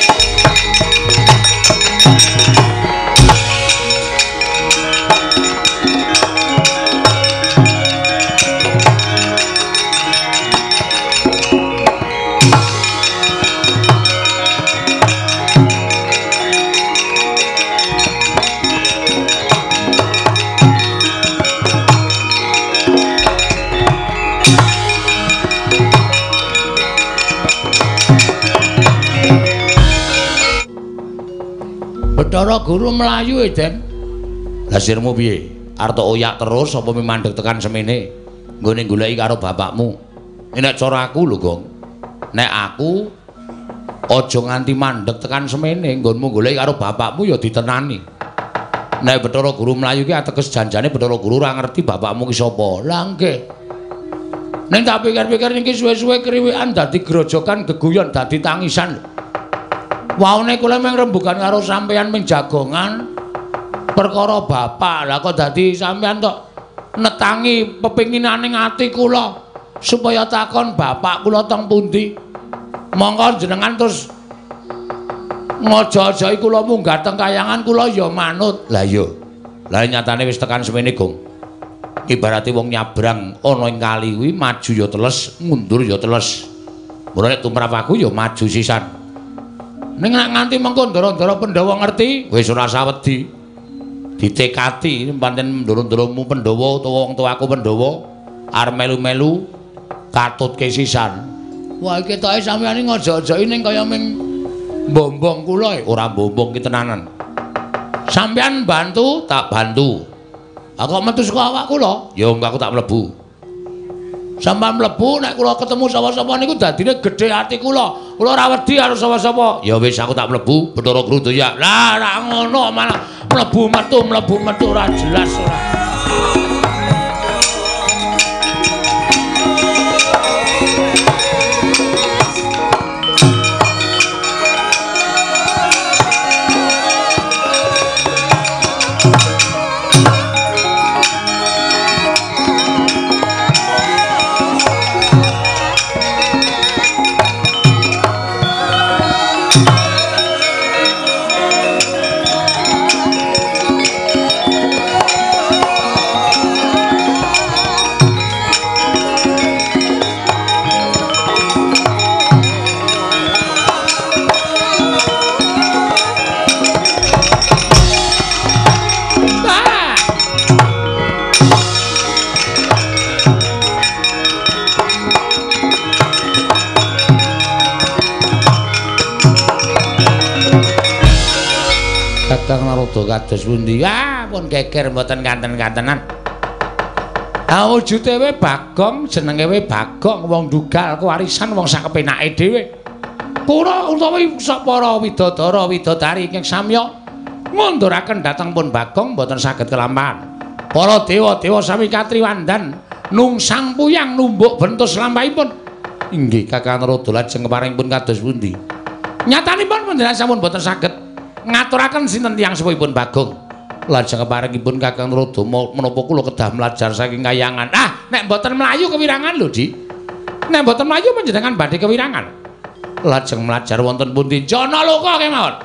Bathara Guru mlayu e, Den. Lah sirmu piye? Arep tok oyak terus apa mandeg tekan semene? Nggone goleki karo bapakmu. Nek cara aku lho, Gong. Nek aku aja nganti mandeg tekan semene, nggonmu goleki karo bapakmu ya ditenani. Nek Bathara Guru mlayu ki ateges janjane Bathara Guru ora ngerti bapakmu ki sapa. Lah nggih. Ning tak pikir-pikir niki suwe-suwe kriwikan dadi grojokan geguyon dadi tangisan. Waune kula mung rembugan karo sampeyan ming jagongan perkara bapak. Lah kok dadi sampeyan tok netangi pepinginane ati kula supaya takon bapak kula teng pundi. Monggo jenengan terus ngojo-ojoki kula munggah teng kayangan kula ya manut. Lah iya. Lah nyatane wis tekan semene, Gong. Ibarate wong nyabrang ana ing kali kuwi maju ya teles, mundur ya teles. Mula nek tumrap aku ya maju sisan. Ning nek nganti mengko ndara-ndara Pandhawa ngerti, wis ora sawedi. Ditekati pancen ndara-ndaramu Pandhawa utawa wong tuaku Pandhawa arep melu-melu katutke sisan. Wah, iki ketoke sampeyan iki ngojo-ojoki ning kaya ming mbombong kula. Ora mbombong ki tenanan. Sampeyan bantu, tak bantu. Aku kok metu saka awak kula? Ya aku tak mlebu. Sampeyan mlebu nek kula ketemu sapa-sapa niku dadine gedhe ati kula. Kula ora wedi karo sapa-sapa. Ya wis aku tak mlebu, Bathara Grudaya. Lah ora ngono malah mlebu metu ora jelas ora. Kakang Narada kados pundi? Ah, pun geger mboten kanten-kantenan. Ah, wujude we Bagong, jenenge we Bagong, wong dugal kewarisan wong sak kepenake dhewe. Kura utawi para widodara widodari ingkang samya ngunduraken dhateng pun Bagong mboten saged kelampahan. Para dewa-dewa sami katriwandan nungsang puyang numbuk bentus lampahipun. Inggih Kakang Narada lajeng keparingipun kados pundi? Nyatanipun panjenengan sampun mboten saged ngaturaken sinten tiyang sepuhipun Bagong. Lajeng keparingipun Kakang Narada menapa kula kedah mlajar saking kayangan. Ah, nek mboten mlayu kewirangan lho, Dik. Nek mboten mlayu panjenengan badhe kewirangan. Lajeng mlajar wonten pundi? Janaloka kemawon.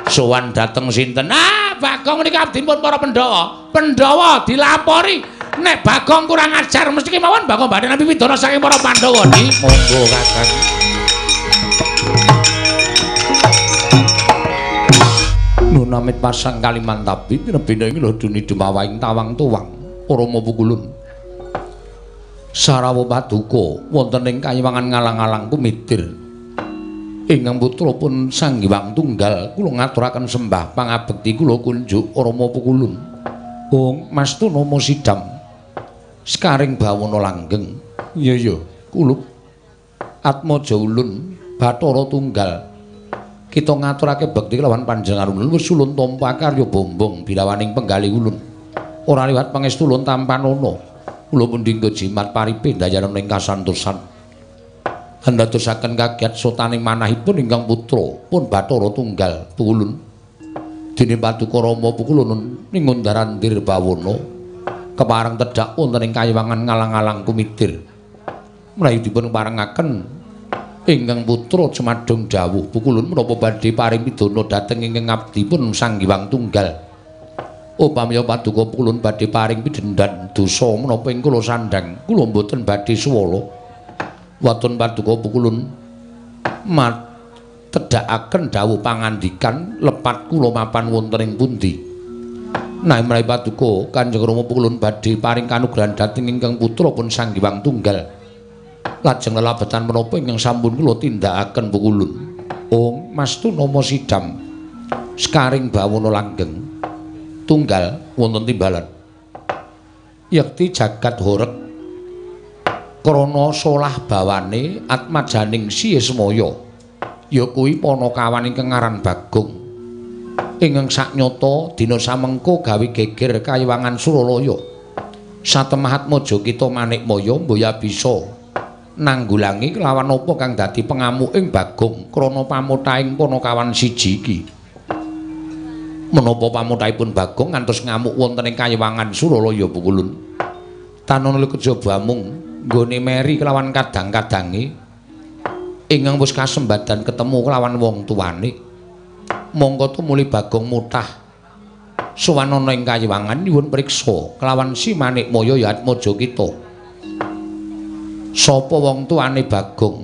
Sowan dhateng sinten? Ah, Bagong menika abdinipun para Pandhawa. Pandhawa dilapori nek Bagong kurang ajar mesti kemawon Bagong badhe nampi pidana saking para Pandhawa, Dik. Monggo Kakang. Nunamit pasang Kalimantabi pinebina ing loduni dumawaing tawang tuwang Rama Pukulun Sarawa paduka wonten ing kayiwangan ngalang-alang kumitir ingkang putra pun Sang Hyang Tunggal kula ngaturaken sembah pangabekti kula kunjuk Rama Pukulun. Ong mastu nama sidam sekaring bawana langgeng. Iya iya kulup Atmaja ulun Bathara Tunggal kita ngaturake bekti kelawan panjenengan ulun wis ulun tampa karya bombong bilawaning penggalih ulun ora liwat pangestu ulun tampanana kula pundi jimat paripe ndayanan ing kasantosan andadosaken kagiat sotaning manahipun ingkang putra pun Bathara Tunggal Pukulun dene paduka Rama Pukulun ing Undarandir bawana kepareng tedhak wonten ing kayiwangan ngalang-alang kumitir mlayu dipun parengaken ingkang putra jumadung dawuh Pukulun menapa badhe paring pidana dhateng ingkang abdipun Sang Hyang Tunggal. Upamiya paduka Pukulun badhe paring pidhendan dosa menapa ing kula sandhang kula mboten badhe suwala. Waton paduka Pukulun tedhakaken dawuh pangandikan lepat kula mapan wonten ing pundi. Nah menawi paduka Kanjeng Rama Pukulun badhe paring kanugrahan dhateng ingkang putra pun Sang Hyang Tunggal. Lajeng lelabetan menapa ingkang sampun kula tindakaken Pukulun. Ong mastu nama sidam sekaring bawana langgeng tunggal wonten timbalan. Yekti jagat horeg krana solah bawane atmajaning Siyesmaya ya kuwi panakawan ingkang aran Bagong ingkang saknyata dina samengko gawe geger kayiwangan Suralaya. Satemah atmaja kita Manikmaya mboya bisa nanggulangi kelawan apa kang dadi pengamuking Bagong krana pamutaing panakawan siji iki. Menapa pamutahipun Bagong ngantos ngamuk wonten ing kayiwangan Suralaya Pukulun. Tanana kejaba mung nggone meri kelawan kadang-kadange ingkang wis kasembadan ketemu kelawan wong tuwane. Mongko tumuli Bagong mutah Sowan ana ing kayiwangan nyuwun priksa kelawan Si Manikmaya ya Atmaja kita. Sapa wong tuane Bagong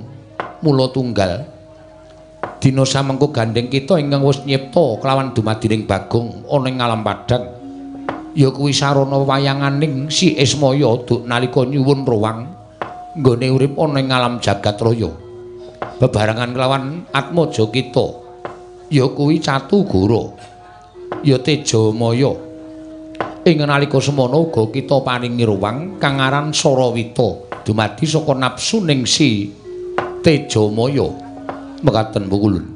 mula tunggal? Dina samengko gandheng kita ingkang wis nyipta kelawan dumadining Bagong ana ing alam padhang. Ya kuwi sarana wayanganing Si Ismaya duk nalika nyuwun ruwang nggone urip ana ing alam jagat raya. Bebarengan kelawan Atmaja kita ya kuwi Catugara ya Tejamaya. Ing nalika semana uga kita paringi ruwang kang aran Sarawita dumadi saka nafsuning Si Tejamaya. Mekaten pukulun.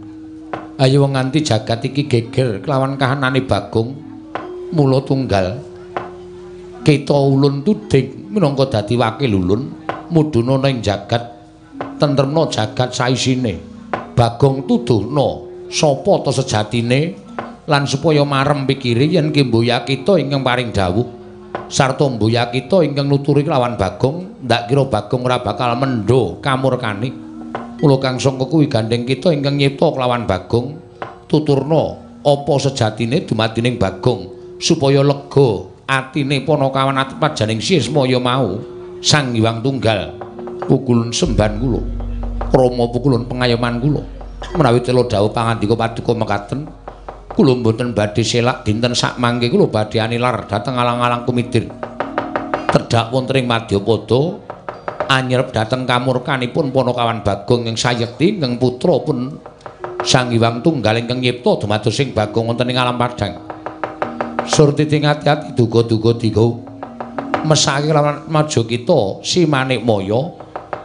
Ayo nganti jagat iki geger kelawan kahanane Bagong mula tunggal. Kita ulun tuding minangka dadi wakil ulun mudhuna ning jagat tentremna jagat saisine. Bagong tuduhna sapa ta sejatine lan supaya marem pikire yen ki mboya kita ingkang paring dawuh sarta mboya kita ingkang nuturi kelawan Bagong, ndak kira Bagong ora bakal mendho kamurkane. Mula kang sangka kuwi gandheng kita ingkang nyipta kelawan Bagong tuturna apa sejatine dumadining Bagong supaya lega atine panakawan atmajaning Si Ismaya mau. Sang Hyang Tunggal pukulun semban kula, krama pukulun pengayoman kula. Menawi tela dawuh pangandika paduka mekaten, kula mboten badhe selak dinten sakmangke kula badhe anilar dhateng alang-alang kumidir. Tedhak wonten ing madyapada anyerep dhateng kamurkanipun panakawan Bagong ing sayekti ingkang putra pun Sang Hyang Tunggal ingkang nyipta dumados sing Bagong wonten ing alam padhang. Surtiti ngati-ati duga-duga diga mesake lawan maja kita Si Manikmaya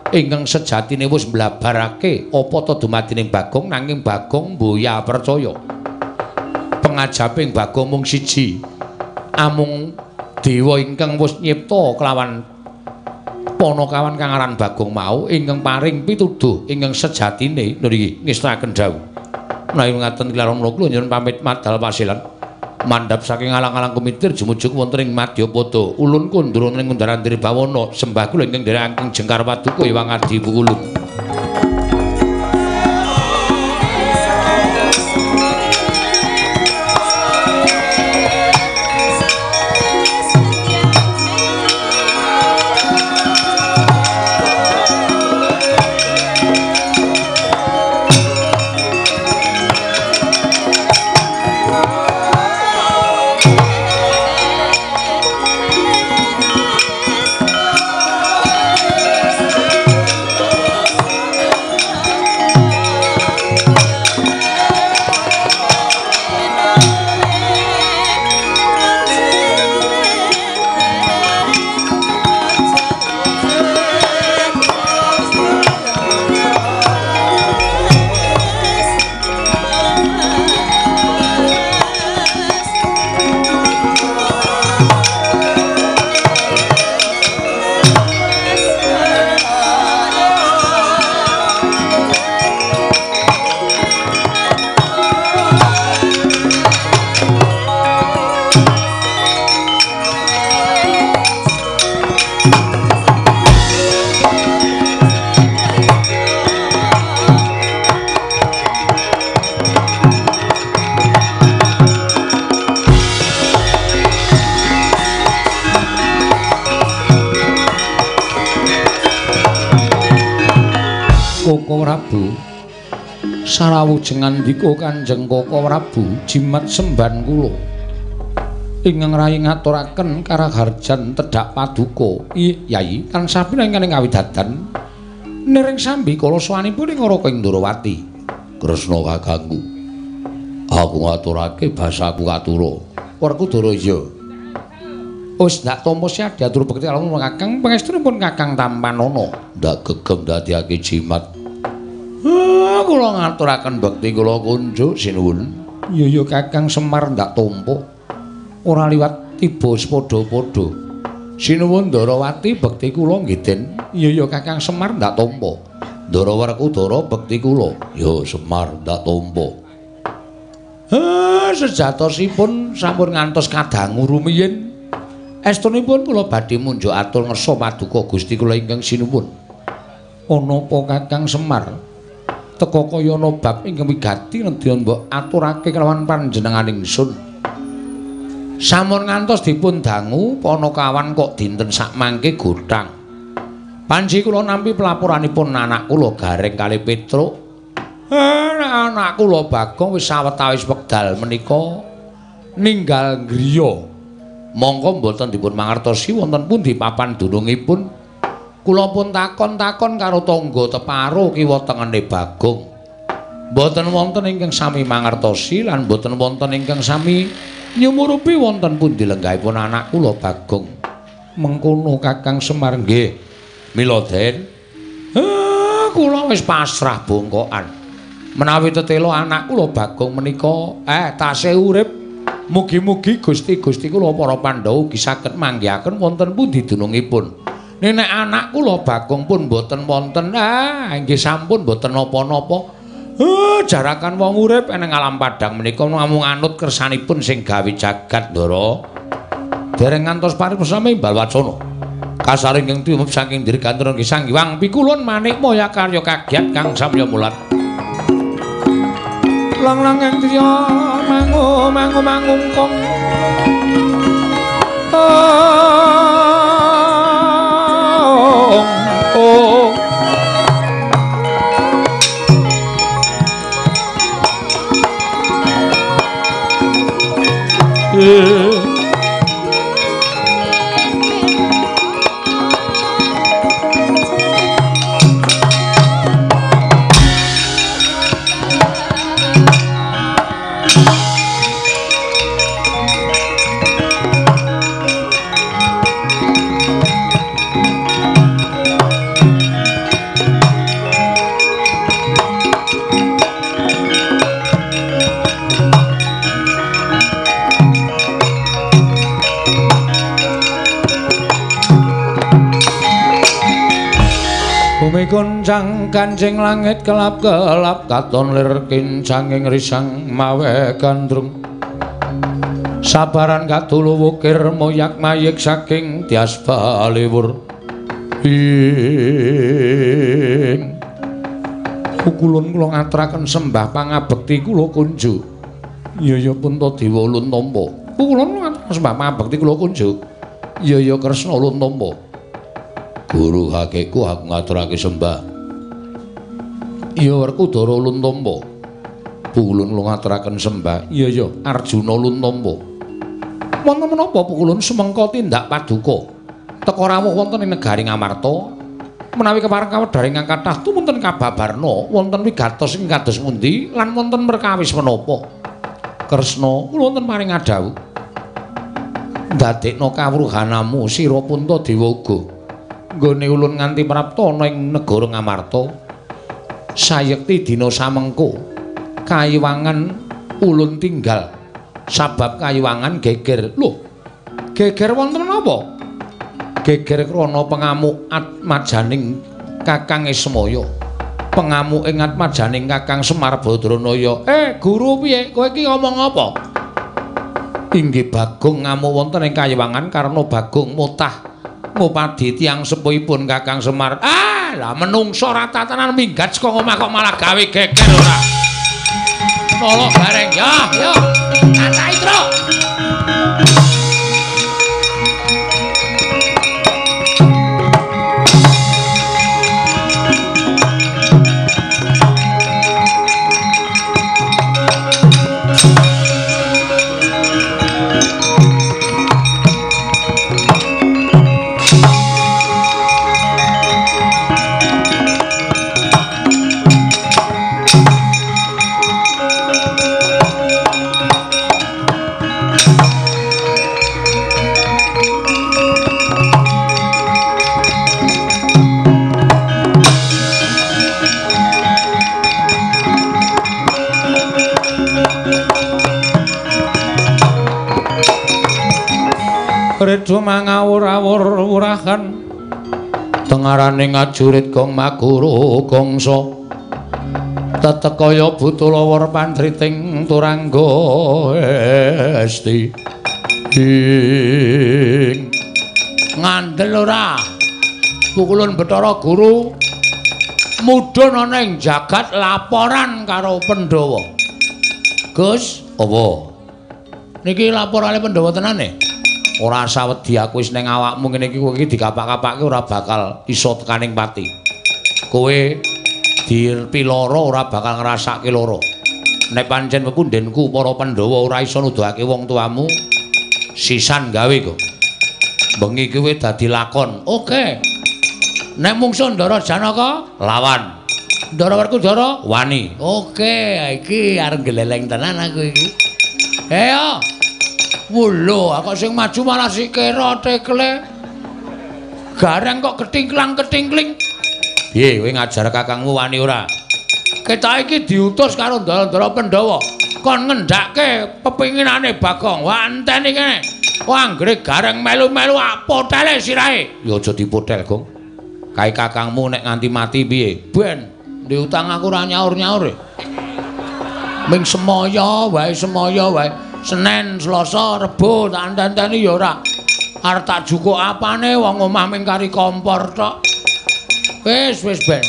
ingkang sejatine wis mblabarake apa ta dumadining Bagong, nanging Bagong mboya percaya. Pengajaping Bagong mung siji, amung dewa ingkang wis nyipta kelawan panakawan kang aran Bagong mau ingkang paring pituduh ingkang sejatine niki ngestakaken dawuh. Menawi ngaten kilaron kula nyuwun pamit madal pasilan mandhap saking alang-alang kumitir jumujuk wonten ing madyapada. Ulun kundur wonten ing kundaran Dirbawana sembah kula ingkang nderekaken jengkar paduka Hyang Adi Pukulun. Koko Prabu sarawujeng ngandika Kanjeng Koko Prabu jimat semban kula ingkang rayi ngaturaken karaharjan tedhak paduka. Yai tansah pinangan ing kawidadan niring sambi kala sowanipun ing Raka Indrawati. Kresna kakangku, aku ngaturake basaku katura. Werkudara iya wis ndak tampa siap diatur bekti kalamun kakang pangestunipun kakang tampanana. Ndak gegem dadiake jimat. Kula ngaturaken bekti kula kunjuk sinuwun. Iya ya kakang Semar ndak tampa. Ora liwat tiba padha-padha. Sinuwun Ndarawati bekti kula nggih Den. Iya ya kakang Semar ndak tampa. Ndara Werkudara bekti kula. Ya Semar ndak tampa. Sejatosipun sampun ngantos kadangu rumiyin. Estunipun kula badhe munjuk atur ngersa paduka Gusti kula ingkang sinuwun. Ana apa kakang Semar? Teka kaya ana bab ingkang wigati nedya mbok aturake kelawan panjenengan ingsun. Sampun ngantos dipun dangu Panakawan kok dinten sakmangke gothang. Panji kula nampi pelaporanipun anak kula Gareng kalih Petruk. Anak kula Bagong wis sawetawis wekdal menika ninggal griya. Mongko mboten dipun mangertosi wonten pundi papan dunungipun. Kula pun takon-takon karo tangga teparo kiwa tengene Bagong. Mboten wonten ingkang sami mangertosi lan mboten wonten ingkang sami nyumurupi wonten pundi lenggahipun anak kula Bagong. Mengkono Kakang Semar nggih. Mila Den, kula wis pasrah bongkokan. Menawi tetela anak kula Bagong menika tasih urip, mugi-mugi Gusti-gusti kula para Pandhawa ugi saged manggihaken wonten pundi dunungipun. Nek anak kula Bagong pun mboten wonten, nggih sampun mboten napa-napa. Jarakan wong urip eneng alam padhang menika namung anut kersanipun sing gawe jagat, Ndara. Dereng ngantos paripurna imbal wacana. Kasaring ing timup saking dirgantara nggih Sang Hyang Pikulun manik moya karya kagiat kang samya mulat. Lang-lang ing driya mangu mangu mangungkung. Oh. Goncang kancing langit kelap-kelap katon lir kincanging risang mawe gandrung. Sabaran kadulu wukir moyak mayik saking tias baliwur. Ing pukulun kula ngaturaken sembah pangabekti kula kunjuk. Ya ya Puntadewa ulun tampa. Pukulun ngaturaken sembah pangabekti kula kunjuk. Ya ya Kresna ulun tampa. Guru hakiku aku ngaturake sembah. Ya Werkudara ulun tampa. Pukulun kula ngaturaken sembah. Iya ya Arjuna ulun tampa. Wonten menapa pukulun sumengka tindak paduka? Teka rawuh wonten ing negari Ngamarta. Menawi kepareng kawedhar ingkang kathah tumunten kababarna wonten wigatos ing kados pundi lan wonten perkawis menapa? Kresna kula wonten paring adhawuh. Ndadekna kawruhanamu sira Puntadewa uga. Nggone ulun nganti prapta ana ing negara Ngamarta. Sayekti dina samengko kayiwangan ulun tinggal sabab kayiwangan geger. Lho, geger wonten menapa? Geger krana pengamuk atmajaning Kakang Ismaya. Pengamuk ing atmajaning Kakang Semar Badranaya. Guru piye? Kowe iki ngomong apa? Inggih Bagong ngamuk wonten ing kayiwangan karena Bagong mutah ngupadi tiyang sepuhipun Kakang Semar. Lah menungso rata tenan minggat saka omah kok malah gawe geger ora. Nolok Gareng ya, ya. Kacahi, Truk. Redo mangawur-awur wurahan tengarane ngajurit gong maguru gongso tetek kaya buta lawar pantriting turangga esti ing ngandel ora pukulun Bathara Guru mudhun ana ing jagat laporan karo Pandhawa. Gus, apa? Niki laporane Pandhawa tenane. Ora usah wedi aku wis ning awakmu ngene iki kowe iki dikapak-kapake ora bakal iso tekaning pati. Kowe dipiloro ora bakal ngrasake lara. Nek pancen pepundhenku para Pandhawa ora iso nuduhake wong tuamu, sisan gawe kok. Bengi kowe dadi lakon. Oke. Nek mungsuh Ndara Janaka lawan. Ndara Werkudara wani. Oke, iki arep gleleng tenan aku iki. Ayo. Wulo, kok sing maju malah si Kera tekle. Gareng kok ketingklang-ketingkling. Piye kowe ngajar kakangmu wani ora? Kita iki diutus karo ndara-ndara Pandhawa kon ngendhake pepinginane Bagong. Wah, enteni kene. Wah, anggere Gareng melu-melu apotele sirahe. Ya aja dipotel, Gong. Kae kakangmu nek nganti mati piye? Ben, ndek utang aku ora nyaur-nyaur. Ming semaya wae, semaya wae. Senin, Selasa, Rebo tak enteni ya ora. Arep tak jukuk apane wong omah ming kari kompor tok. Wis, wis ben.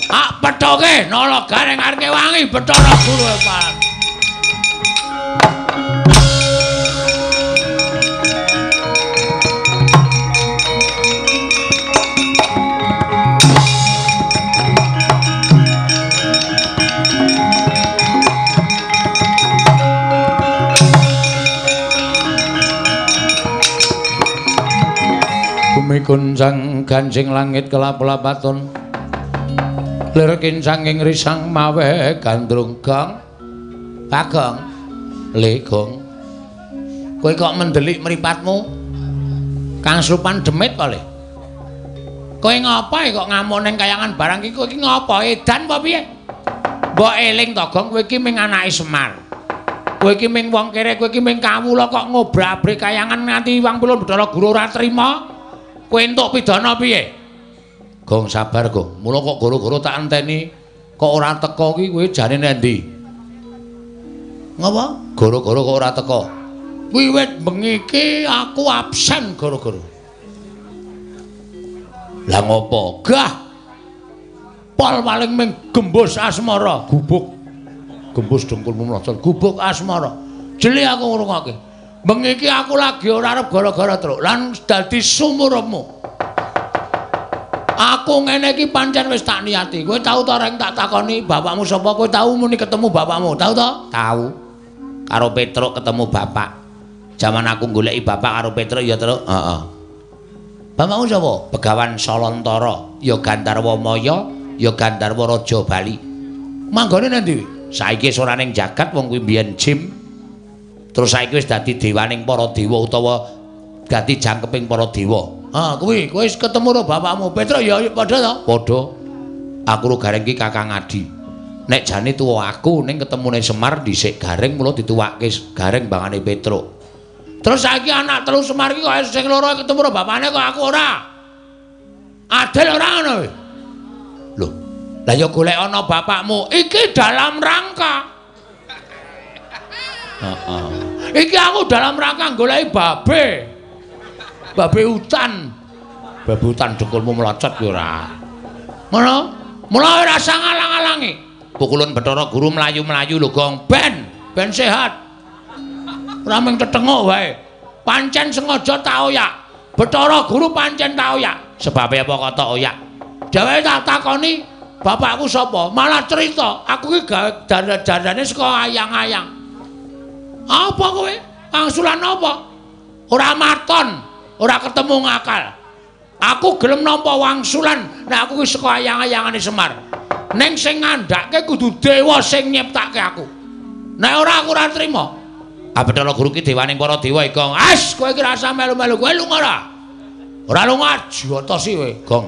Ah, pethoke nala Gareng arep wangi Bathara Guru Pak. Bumi guncang ganjing langit kelap-lapaton. Lir kincang ing risang mawe gandrung. Gong. Bagong. Le Gong. Kowe kok mendelik mripatmu? Kang Slupan demit apa le? Kowe ngapa kok ngamuk ning kayangan barang iki? Kowe iki ngapa? Edan apa piye? Mbok eling to, Gong, kowe iki ming anake Semar. Kowe iki ming wong kere, kowe iki ming kawula kok ngobrak-abrik kayangan nganti Wang Pulun Bathara Guru ora trima. Kowe entuk pidana piye? Gong sabar, Gong. Mula kok goro-goro tak enteni kok ora teka ki kowe jane nendi? Ngapa? Goro-goro kok ora teka. Wiwit bengi iki aku absen goro-goro. Lah ngopo? Gah. Pol paling ming gembus asmara, gubuk. Gembus dengkulmu mlocot, gubuk asmara. Jeli aku ngrungokke. Bengi iki aku lagi ora arep gara-gara truk lan dadi sumurupmu. Aku ngene iki pancen wis tak niati. Kowe tau ta reng tak takoni bapakmu sapa? Kowe tau muni ketemu bapakmu? Tau ta? Tau. Karo Petruk ketemu bapak. Jaman aku goleki bapak karo Petruk ya, Truk. Heeh. Bapakmu sapa? Begawan Salantara, ya Gandharwa Maya, ya Gandharwa Raja Bali. Manggone nang ndi? Saiki wis ora ning jagat wong kuwi mbiyen jim. Terus saiki wis dadi dewaning para dewa utawa dadi jangkeping para dewa. Ah, kuwi kowe wis ketemu karo bapakmu. Petruk ya padha ta? Padha. Aku ro Gareng ki Kakang Adi. Nek jane tuwa aku ning ketemune Semar dhisik Gareng mula dituwake Gareng bangane Petruk. Terus saiki anak telu Semar ki kok sing loro ketemu karo bapakne kok aku ora. Adil ora ngono kowe? Lho, lah ya golek ana bapakmu. Iki dalam rangka. Heeh. Iki aku dalam rangka goleki babe. Babe hutan. Babe hutan dengkulmu mlocot ya ora. Ngono? Mula ora usah ngalang-alangi. Pukulun Bathara Guru mlayu-mlayu lho, Gong. Ben, ben sehat. Ora mung tetenguk wae. Pancen sengaja tak oyak. Bathara Guru pancen tak oyak. Sebabe apa kok tak oyak? Dheweke tak takoni bapakku sapa? Malah cerita, aku iki gawe dandane saka ayang-ayang. Apa kowe? Angsulan apa? Ora maton, ora ketemu ngakal. Aku gelem nampa wangsulan nek aku wis saka ayang-ayangane Semar. Ning sing ngandhake kudu dewa sing nyiptake aku. Nek ora aku ora trima. Ah Bathara Guru ki dewaning para dewa iki, Gong. As, kowe iki rasa melu-melu. Kowe lunga ora? Ora lunga, jotosi kowe, Gong.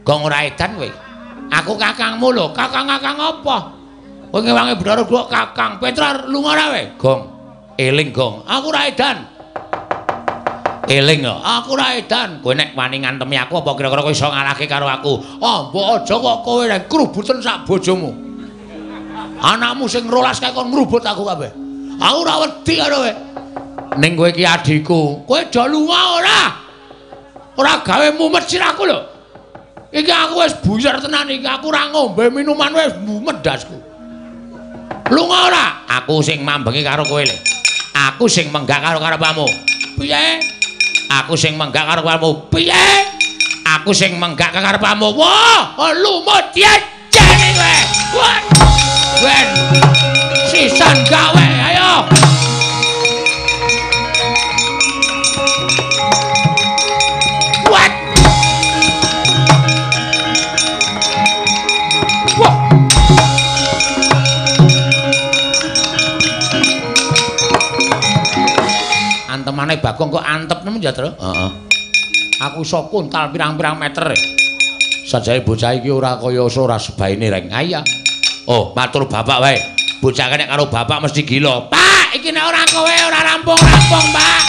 Gong ora edan kowe. Aku kakangmu lho, kakang-kakang apa? Kowe ngewangi Bathara Guru kakang. Petra lunga ora kowe? Gong. Eling, Gong. Aku ora edan. Eling kok. Aku ora edan. Kowe nek wani ngantemi aku apa kira-kira kowe iso ngalahke karo aku? Ah, mbok aja kok kowe nek krubuten sak bojomu. Anakmu sing rolas kae kon ngrubut aku kabeh. Aku ora wedi karo kowe. Ning kowe iki adhiku. Kowe aja lunga ora? Ora gawe mumet sirahku lho. Iki aku wis buyar tenan iki. Aku ora ngombe minuman wis mumet ndasku. Lunga ora? Aku sing mambengi karo kowe le. Aku sing menggak karo karepmu. Piye? Aku sing menggak karo karepmu. Piye? Aku sing menggak karepmu. Wah, lumut jene kowe. Wah. Ben. Sisan gawe, ayo. What? Wah. Antemane Bagong kok antep nemen ya, Tru? Heeh. Aku iso kuntal pirang-pirang meter. Sajae bocah iki ora kaya ora sebaine reng. Iya. Oh, matur bapak wae. Bocah nek karo bapak mesti gila. Pak, iki nek ora kowe ora rampung-rampung, Pak.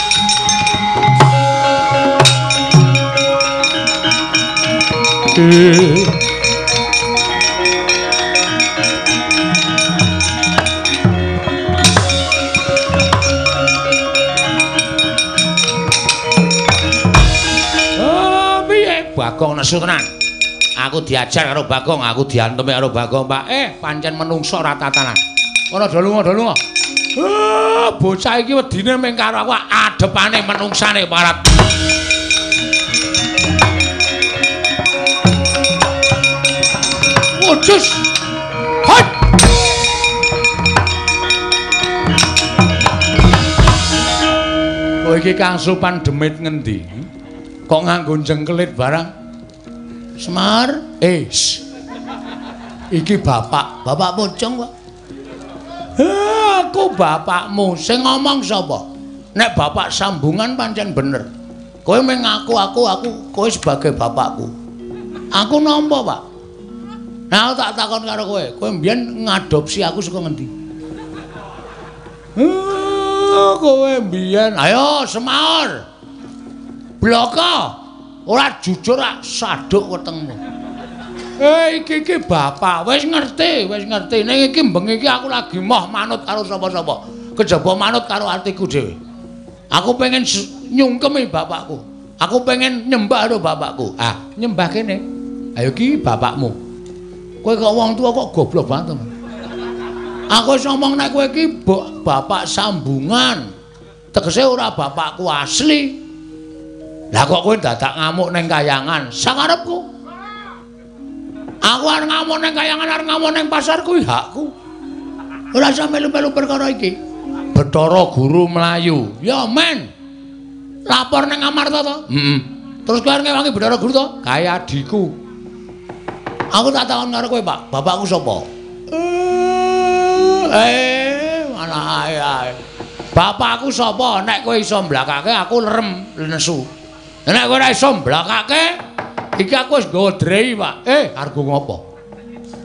Oh, piye Bagong nesu tenan. Aku diajar karo Bagong, aku diantemi karo Bagong, Pak. Pancen menungso ora tatanan. Ora do lunga, do lunga. Bocah iki wedine mung karo aku adepane menungsane parat. Wujus. Hot. Kowe iki Kang Sopan demit ngendi? Kok nganggo jengkelit barang? Semar, iki bapak, bapak pocong, Pak. Aku bapakmu, sing ngomong sapa? Nek bapak sambungan pancen bener. Kowe mung ngaku aku kowe sebagai bapakku. Aku nampa, Pak. Nah, tak takon karo kowe, kowe mbiyen ngadopsi aku saka ngendi? Kowe mbiyen, ayo Semar. Bloko. Ora jujur rak saduk wetengmu. Iki iki bapak wis ngerti, wis ngerti. Ning iki bengi iki aku lagi moh manut karo sapa-sapa. Kejaba manut karo atiku dhewe. Aku pengen nyungkemi bapakku. Aku pengen nyembah karo bapakku. Ah, nyembah kene. Ayo iki bapakmu. Kowe kok wong tua kok goblok banget. Aku wis ngomong nek kowe iki bapak sambungan. Tegese ora bapakku asli. Lah kok kowe dadak ngamuk ning kayangan? Sakarepku. Aku arep ngamuk ning kayangan, arep ngamuk ning pasar kuwi hakku. Ora usah melu-melu perkara iki. Bathara Guru mlayu. Ya men. Lapor ning Amarta to? Heeh. Terus kowe arep ngewangi Bathara Guru to? Kae adhiku. Aku tak takon karo kowe, Pak. Bapakku sapa? Mana ae. Bapakku sapa? Nek kowe iso mblakake aku lerem nesu. Nek kowe ora iso mblakake, iki aku wis nggawa drei, Pak. Argo ngopo?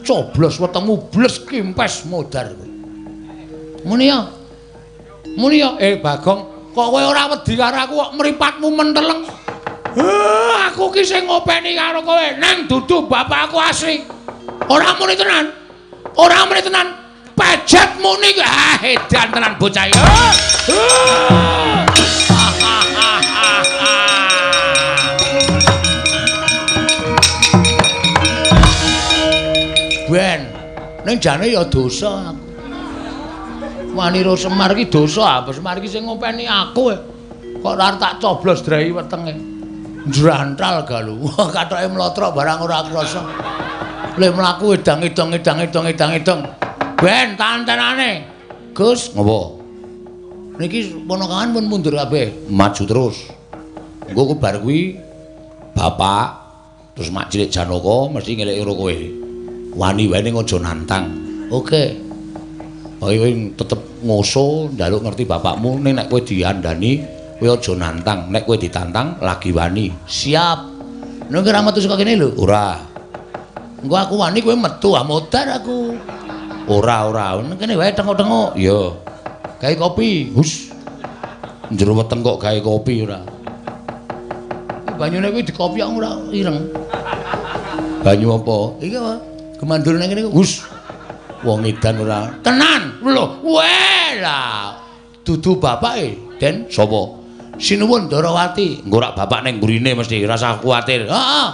Coblos wetengmu bles kimpes modar kowe. Muni ya. Muni ya, Bagong, kok kowe ora wedi karo aku kok mripatmu menteleng? Aku ki sing ngopeni karo kowe, nang dudu bapakku asli. Ora muni tenan. Ora muni tenan. Pejet muni. Ah, edan tenan bocah iki. Ben, ning jane ya dosa aku. Wanira Semar iki dosa, apa Semar iki sing ngopeni aku. Kok ora tak coblos drei wetenge. Njrantal galu. Kathoke mlotrok barang ora krasa. Le mlaku edang-edong edang-edong edang-edong. Ben, tantenane. Gus, ngopo? Niki ponakan pun mundur kabeh, maju terus. Engko ku bar kuwi bapak terus mak cilik Janaka mesti ngeleki karo kowe. Wani wae ning aja nantang. Oke. Kowe tetep ngoso njaluk ngerti bapakmu ning nek kowe diandani kowe aja nantang, nek kowe ditantang lagi wani. Siap. Nek ora metu saka kene lho. Ora. Engko aku wani kowe metu ah modar aku. Ora ora. Ning kene wae tengok-tengok. Iya. Gawe kopi. Hus. Njero weteng kok gawe kopi ora. Banyune kuwi dikopi kok ora ireng. Banyu apa? Iki apa? Gemandul nang kene. Hus. Wong edan ora. Tenan. Lho, weh lah. Dudu bapake, Den. Sapa? Sinuwun Darawati. Engko rak bapak ning mburine mesti ora usah kuwatir. Heeh.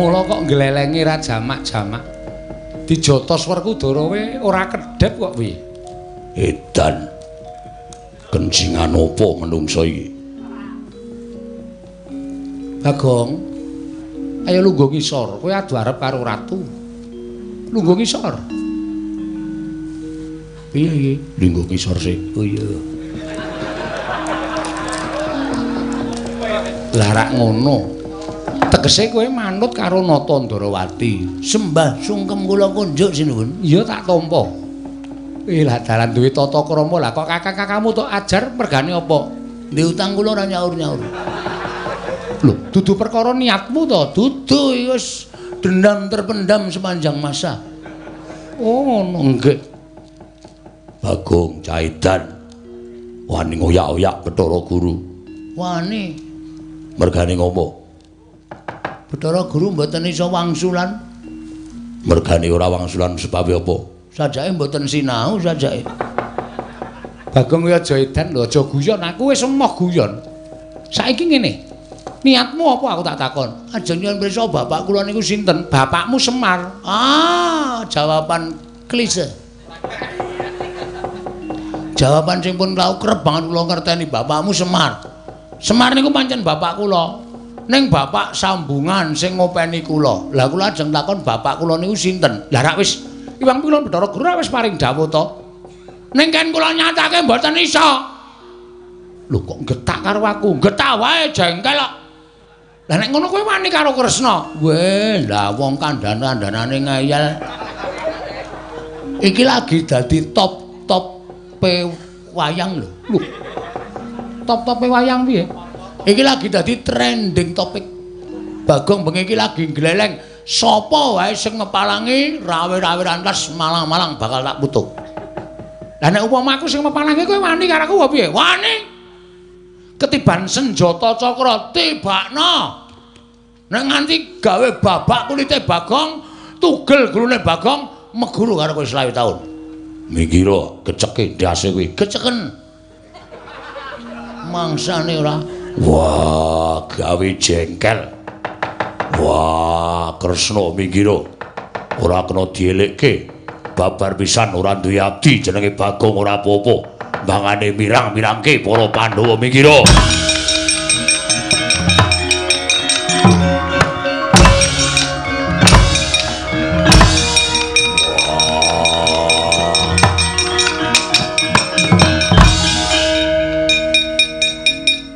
Mula kok nglelenge ra jamak-jamak. Dijotos Werkudara we ora kedhep kok piye? Edan. Kencingan apa menungso iki? Bagong, ayo lungguh ngisor, kowe adu arep karo ratu. Lungguh ngisor. Piye iki? Lungguh ngisor sik. Oh iya. Lah rak ngono. Tegese kowe manut karo Nata Ndarawati. Sembah sungkem kula kunjuk sinuwun. Iya tak tampa. Lah dalan duwe tata krama lah kok kakang-kakangmu tok ajar mergane apa? Ndek utang kula ora nyaur-nyaur. Lho, dudu perkara niatmu to? Dudu wis dendam terpendam sepanjang masa. Oh, ngono nggih. Bagong Caidan wani ngoyak-oyak Bathara Guru. Wani. Mergane ngopo? Bathara Guru mboten iso wangsulan. Mergane ora wangsulan sebabe apa? Sajake mboten sinau sajake. Bagong kuwi aja edan lho, aja guyon. Aku wis emoh guyon. Saiki ngene. Niatmu apa aku tak takon? Ajeng nyuwun pirsa bapak kula niku sinten? Bapakmu Semar. Ah, jawaban klise. Jawaban sing pun tau kerep banget kula ngerteni bapakmu Semar. Semar niku pancen bapak kula. Ning bapak sambungan sing ngopeni kula. Lah kula ajeng takon bapak kula niku sinten? Lah rak wis Iwang Pilon Bathara Guru wis paring dawuh to. Ning ken kula nyatake mboten iso. Lho kok getak karo aku? Getak wae jengkel kok. Lah nek ngono kowe wani karo Kresna? Weh, lah wong kandhan-kandhanane ngeyel. Iki lagi dadi top-top pe wayang lho. Lho. Top-tope wayang piye? Iki lagi dadi trending topik. Bagong bengi iki lagi gleleng. Sapa wae sing ngepalangi rawe-rawe rantas malang-malang bakal tak putuk. Lah nek upama aku sing mepalangi kowe wani karo aku apa piye? Wani. Ketiban senjata cakra tibakno. Nek nganti gawe babak kulite Bagong, tugel gulune Bagong, meguru karo kowe 25 taun. Minggiro keceke ndase kowe, keceken. Mangsane ora. Wah, gawe jengkel. Wah, Kresna minggiro. Ora kena dielekke. Babar pisan ora duwe abdi jenenge Bagong ora apa-apa. Mangane mirang-mirangke para Pandhawa minggiro.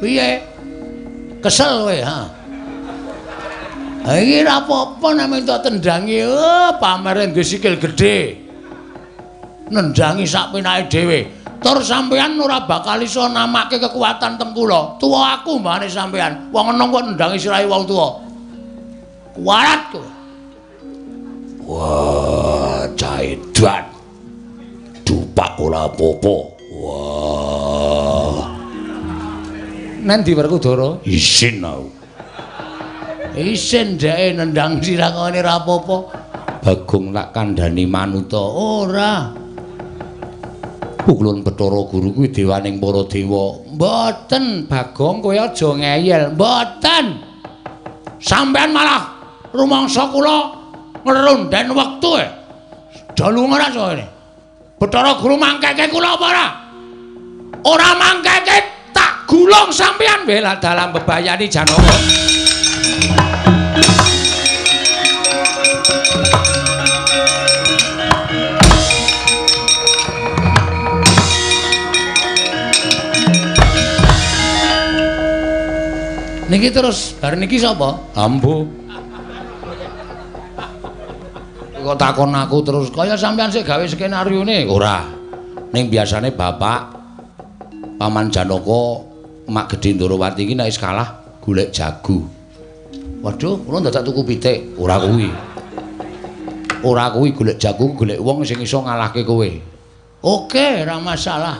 Piye? Kesel kowe, ha? Ha iki ora apa-apa nek minta tendangi, oh, pamere duwe sikil gedhe. Nendangi sak penake dhewe. Tur sampean ora bakal iso namake kekuatan teng kula. Tuwa aku mbane sampean. Wong enom kok nendangi sirahe wong tuwa. Kuwarat kowe. Wah, caedan. Dupak ora apa-apa. Wah. Nang ndi Werkudara? Isin aku. Isin dheke nendang sirah ngene ora apa-apa. Bagong tak kandhani manuta. Ora. Pukulun Bathara Guru kuwi dewaning para dewa. Mboten, Bagong, kowe aja ngeyel. Mboten. Sampean malah rumangsa kula ngrunden wektu e. Dalu ora kene. Bathara Guru mangkeke kula apa ora? Ora mangkeke tak gulung sampean bela dalam bebayani Janaka. Niki terus bar niki sapa? Ambo. Kok takon aku terus kaya sampean sik gawe skenaryone? Ora. Ning biasane bapak Paman Janaka Mak Gedhe Ndarawati iki nek wis kalah golek jago. Waduh, kula ndadak tuku pitik. Ora kuwi. Ora kuwi golek jago, golek wong sing iso ngalahke kowe. Oke, ora masalah.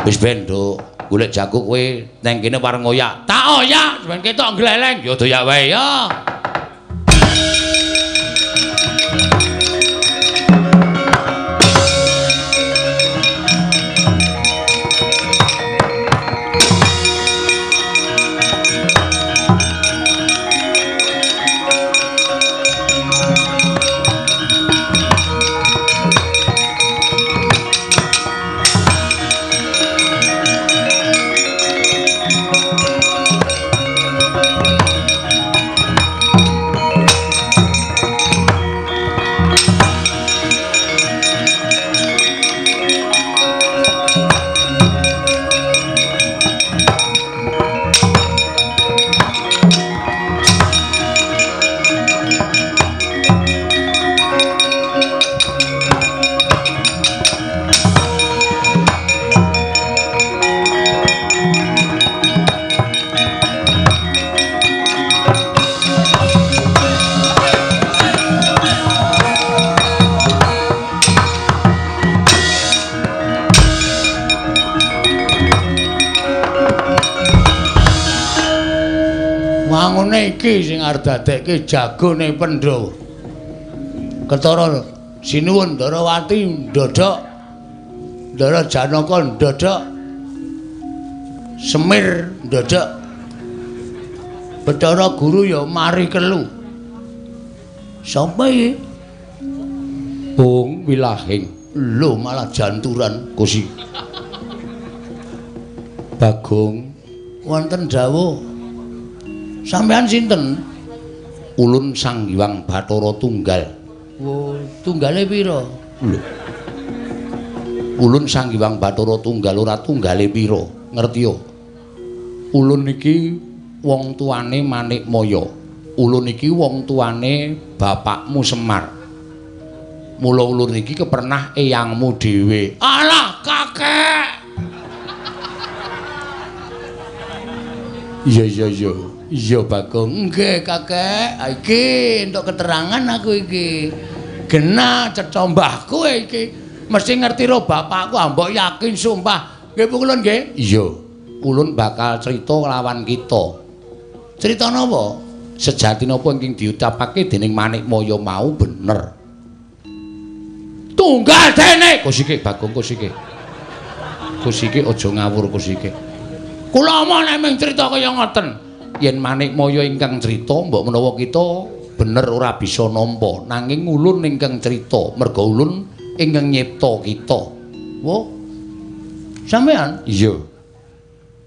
Wis ben, Nduk. Golek jago kowe nang kene pareng oyak. Tak oyak, ben ketok gleleng. Ya doyak wae ya. Putune iki sing arep dadekke jagone Pandhawa. Ketara sinuwun Ndarawati ndodhok. Ndara Janaka ndodhok. Semir ndodhok. Bathara Guru ya mari kelu. Sapa iki? Bung Wilahing. Lho malah janturan Kusi. Bagong wonten dawuh. Sampeyan sinten? Ulun Sang Hyang Bathara Tunggal. Wo, tunggale pira? Lho. Ulun Sang Hyang Bathara Tunggal ora tunggale pira? Ngerti yo. Ulun iki wong tuane Manikmaya. Ulun iki wong tuane bapakmu Semar. Mula ulun iki kepernah eyangmu dhewe. Alah, kakek. Iya iya iya. Iya Bagong. Nggih, kakek. Iki entuk keterangan aku iki. Genah cetha mbahku iki. Mesti ngerti ro bapakku, mbok yakin sumpah. Nggih pun nggih? Iya. Ulun bakal crita lawan kita. Crita napa? Sejatine apa ingkang diucapake dening Manikmaya mau bener. Tunggal dene. Kosike Bagong kosike. Kosike aja ngawur kosike. Kula omong nek mung crita kaya ngoten. Yen Manikmaya ingkang crita mbok menawa kita bener ora bisa nampa, nanging ulun ingkang crita merga ulun ingkang nyipta kita. Wo. Sampeyan? Iya.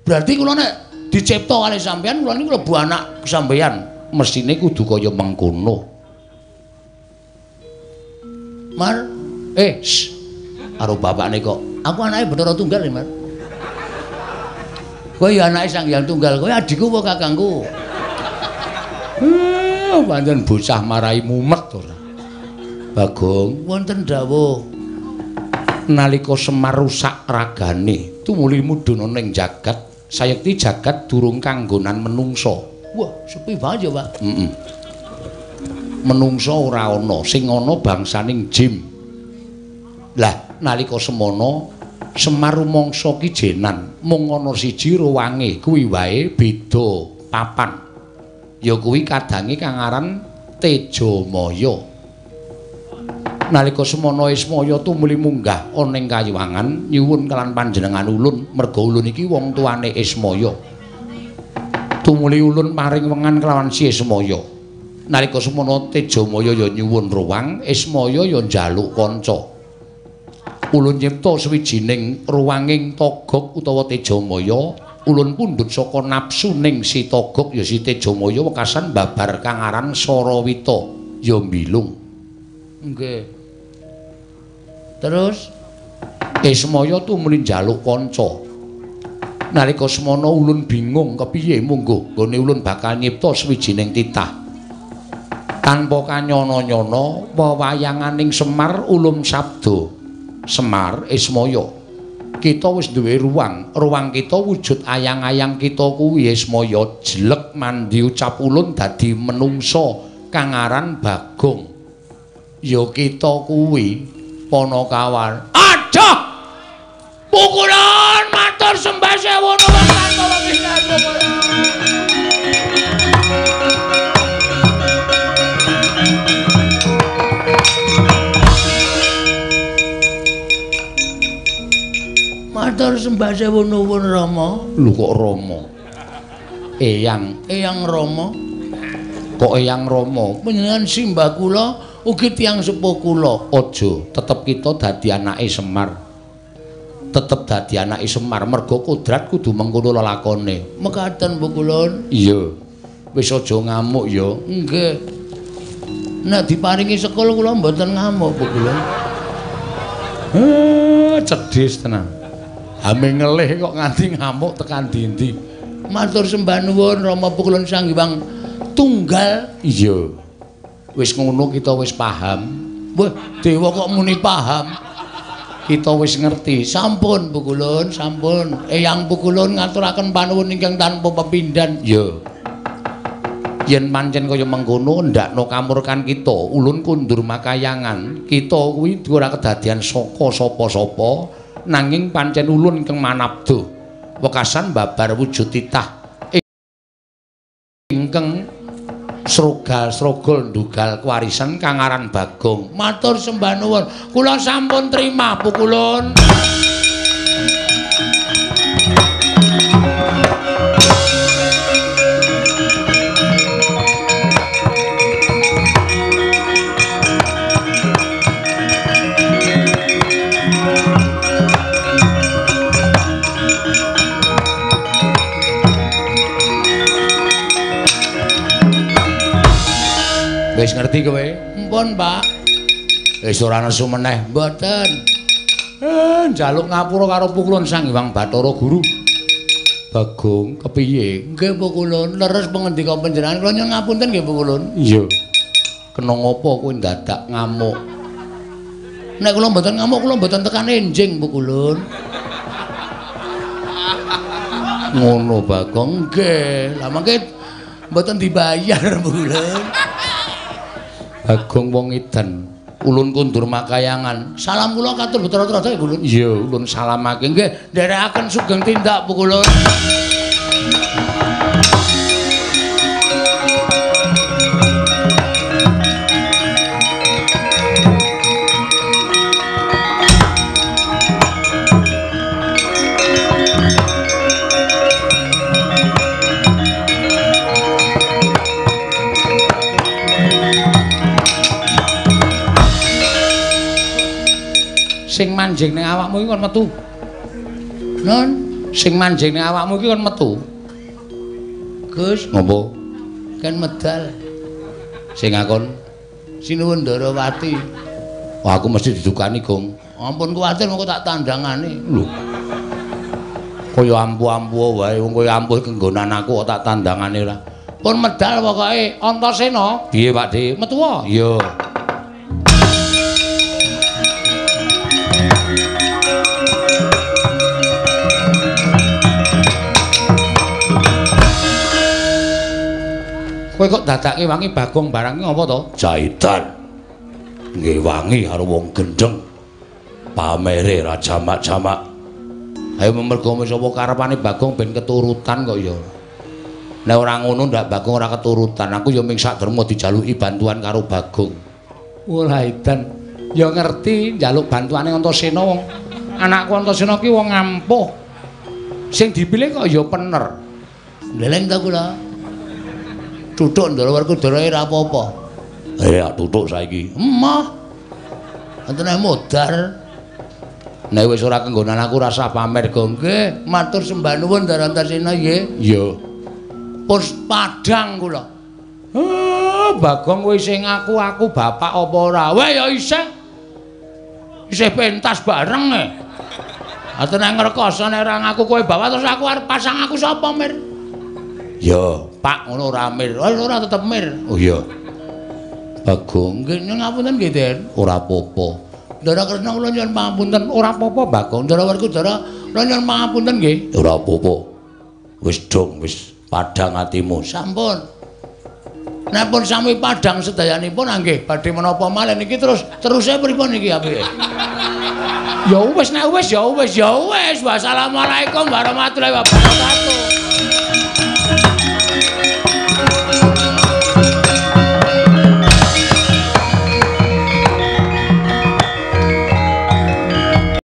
Berarti kula nek dicipta kali sampeyan, kula niku klebu anak sampeyan. Mesthine kudu kaya mengkono. Mar, karo bapakne kok. Aku anake Bathara Tunggal, Mar. Kowe ya anake Sang Hyang Tunggal, kowe adikku apa kakangku? Pancen bocah marai mumet ora. Bagong, wonten dawuh. Nalika Semar rusak ragane, tumuli mudhun ning jagat, sayekti jagat durung kanggonan menungsa. Wah, sepi banget ya, Pak. Heeh. Menungsa ora ana, sing ana bangsaning jim. Lah, nalika semono Semar rumangsa ki jenan, mung ana siji ruwange, kuwi wae beda papan. Ya kuwi kadange kang aran Tejamaya. Nalika semono Ismaya tumuli munggah ana ing kayuwangan nyuwun kelan panjenengan ulun, merga ulun iki wong tuane Ismaya. Tumuli ulun paring wengan kelawan si Ismaya. Nalika semono Tejamaya ya nyuwun ruwang, Ismaya ya njaluk kanca. Ulun nyipta sawijining ruwanging Togog utawa Tejamaya, ulun pundhut saka nafsuning si Togog ya si Tejamaya wekasan babar kang aran Sarawita ya mbilung. Nggih. Terus Ismaya tumuli njaluk kanca. Nalika semono ulun bingung kepiye mungguh nggone ulun bakal nyipta sawijining titah. Tanpa kanyana-nyana wewayanganing Semar ulum sabda. Semar Ismaya, kita wis duwe ruang, ruang kita wujud ayang-ayang kita kuwi Ismaya jelek mandi ucap ulun dadi menungsa kang aran Bagong. Ya kita kuwi Panakawan. Aduh! Pukulan matur sembah sewu nuwun tanpa pisan. Matur sembah sewu nuwun Rama. Lho kok Rama? Eyang, Eyang Rama. Kok Eyang Rama? Panjenengan simbah kula ugi tiyang sepuh kula. Aja, tetep kita dadi anake Semar. Tetep dadi anake Semar merga kodrat kudu mengkono lelakone. Mekaten Bu Kulun. Iya. Wis aja ngamuk ya. Nggih. Nek diparingi sekul kula mboten ngamuk Bu Kulun. Cedhis tenan. Ame ngelih kok nganti ngamuk tekan dindi. Matur sembah nuwun Rama Pukulun Sang Hyang Tunggal. Iya. Wis ngono kita wis paham. Wah, dewa kok muni paham. Kita wis ngerti. Sampun Pukulun, sampun. Eyang Pukulun ngaturaken panuwun ingkang tanpa pepindhan. Iya. Yen pancen kaya mengkono ndakno kamurkan kita, ulun kundur makayangan. Kita kuwi ora kedadian saka sapa-sapa. Nanging pancen ulun ingkang manabda wekasan babar wujud titah ingkang Srogal-srogol ndugal kewarisan kang aran Bagong. Matur sembah nuwun. Kula sampun trima pukulun. Wis ngerti kowe? Mpun, Pak. Wis ora nesu meneh. Mboten. Njaluk ngapura karo Pukulun Sang Hyang Bathara Guru. Bagong, kepiye? Nggih, Pukulun. Leres pangendika panjenengan kula nyuwun ngapunten nggih, Pukulun. Iya. Kena ngopo kowe ndadak ngamuk? Nek kula mboten ngamuk, kula mboten tekan enjing, Pukulun. Ngono, Bagong. Nggih. Lah mangke mboten dibayar, Pukulun. Bagong wong edan, ulun kundur makayangan. Salam kula katur Bathara Trada ya, Ulun. Iya, ulun salamake. Nggih, nderekaken sugeng tindak Pukulun. Sing manjing ning awakmu iki kon metu. Non, sing manjing ning awakmu iki kon metu. Gus, ngopo? Kan medal. Sing ngakon Sinuwun Ndarawati. Wah, aku mesti didukani, Gong. Ampun kuwatir mengko tak tandangane. Lho. Kaya ampuh-ampuh wae, wong kaya ampuh kenggonan aku kok tak tandangane ora. Pun medal pokoke Antasena. Piye, Pak De? Metu wae. Iya. Kowe kok dadake wangi Bagong barang iki apa to? Jaitan. Nggih wangi karo wong gendheng. Pamere ra jamak-jamak. Ayo mergo sapa karepane Bagong ben keturutan kok ya. Nek ora ngono ndak Bagong ora keturutan. Aku ya ming sak derma dijaluki bantuan karo Bagong. Wah, edan. Ya ngerti njaluk bantuane Antasena wong anakku Antasena ki wong ampuh. Sing dipilih kok ya pener. Ndeleng ta kula. Tutuk Ndara Werkudara ora apa-apa. Tutuk saiki. Emoh. Antene modar. Nek wis ora kenggonan aku rasa pamer, Gong. Nggih, matur sembah nuwun Ndara Antasena nggih. Iya. Pus padhang kula. Bagong kowe sing ngaku aku bapak apa ora? Weh ya isih. Isih pentas bareng e. Antene ngrekoso nek ora ngaku kowe bapak terus aku arep pasang aku sapa, Mir? Ya, Pak ngono ora Mir. Ora tetep Mir. Oh iya. Bagong nggih nyuwun ngapunten nggih, Den. Ora apa-apa. Ndara Kresna kula nyuwun pangapunten. Ora apa-apa, Bagong. Ndara Werkudara kula nyuwun pangapunten nggih. Ora apa-apa. Wis dong, wis padhang atimu. Sampun. Nek pun sami padhang sedayanipun nggih badhe menapa malih niki terus teruse pripun niki apike? Ya wis nek wis ya wis ya wis. Wassalamualaikum warahmatullahi wabarakatuh.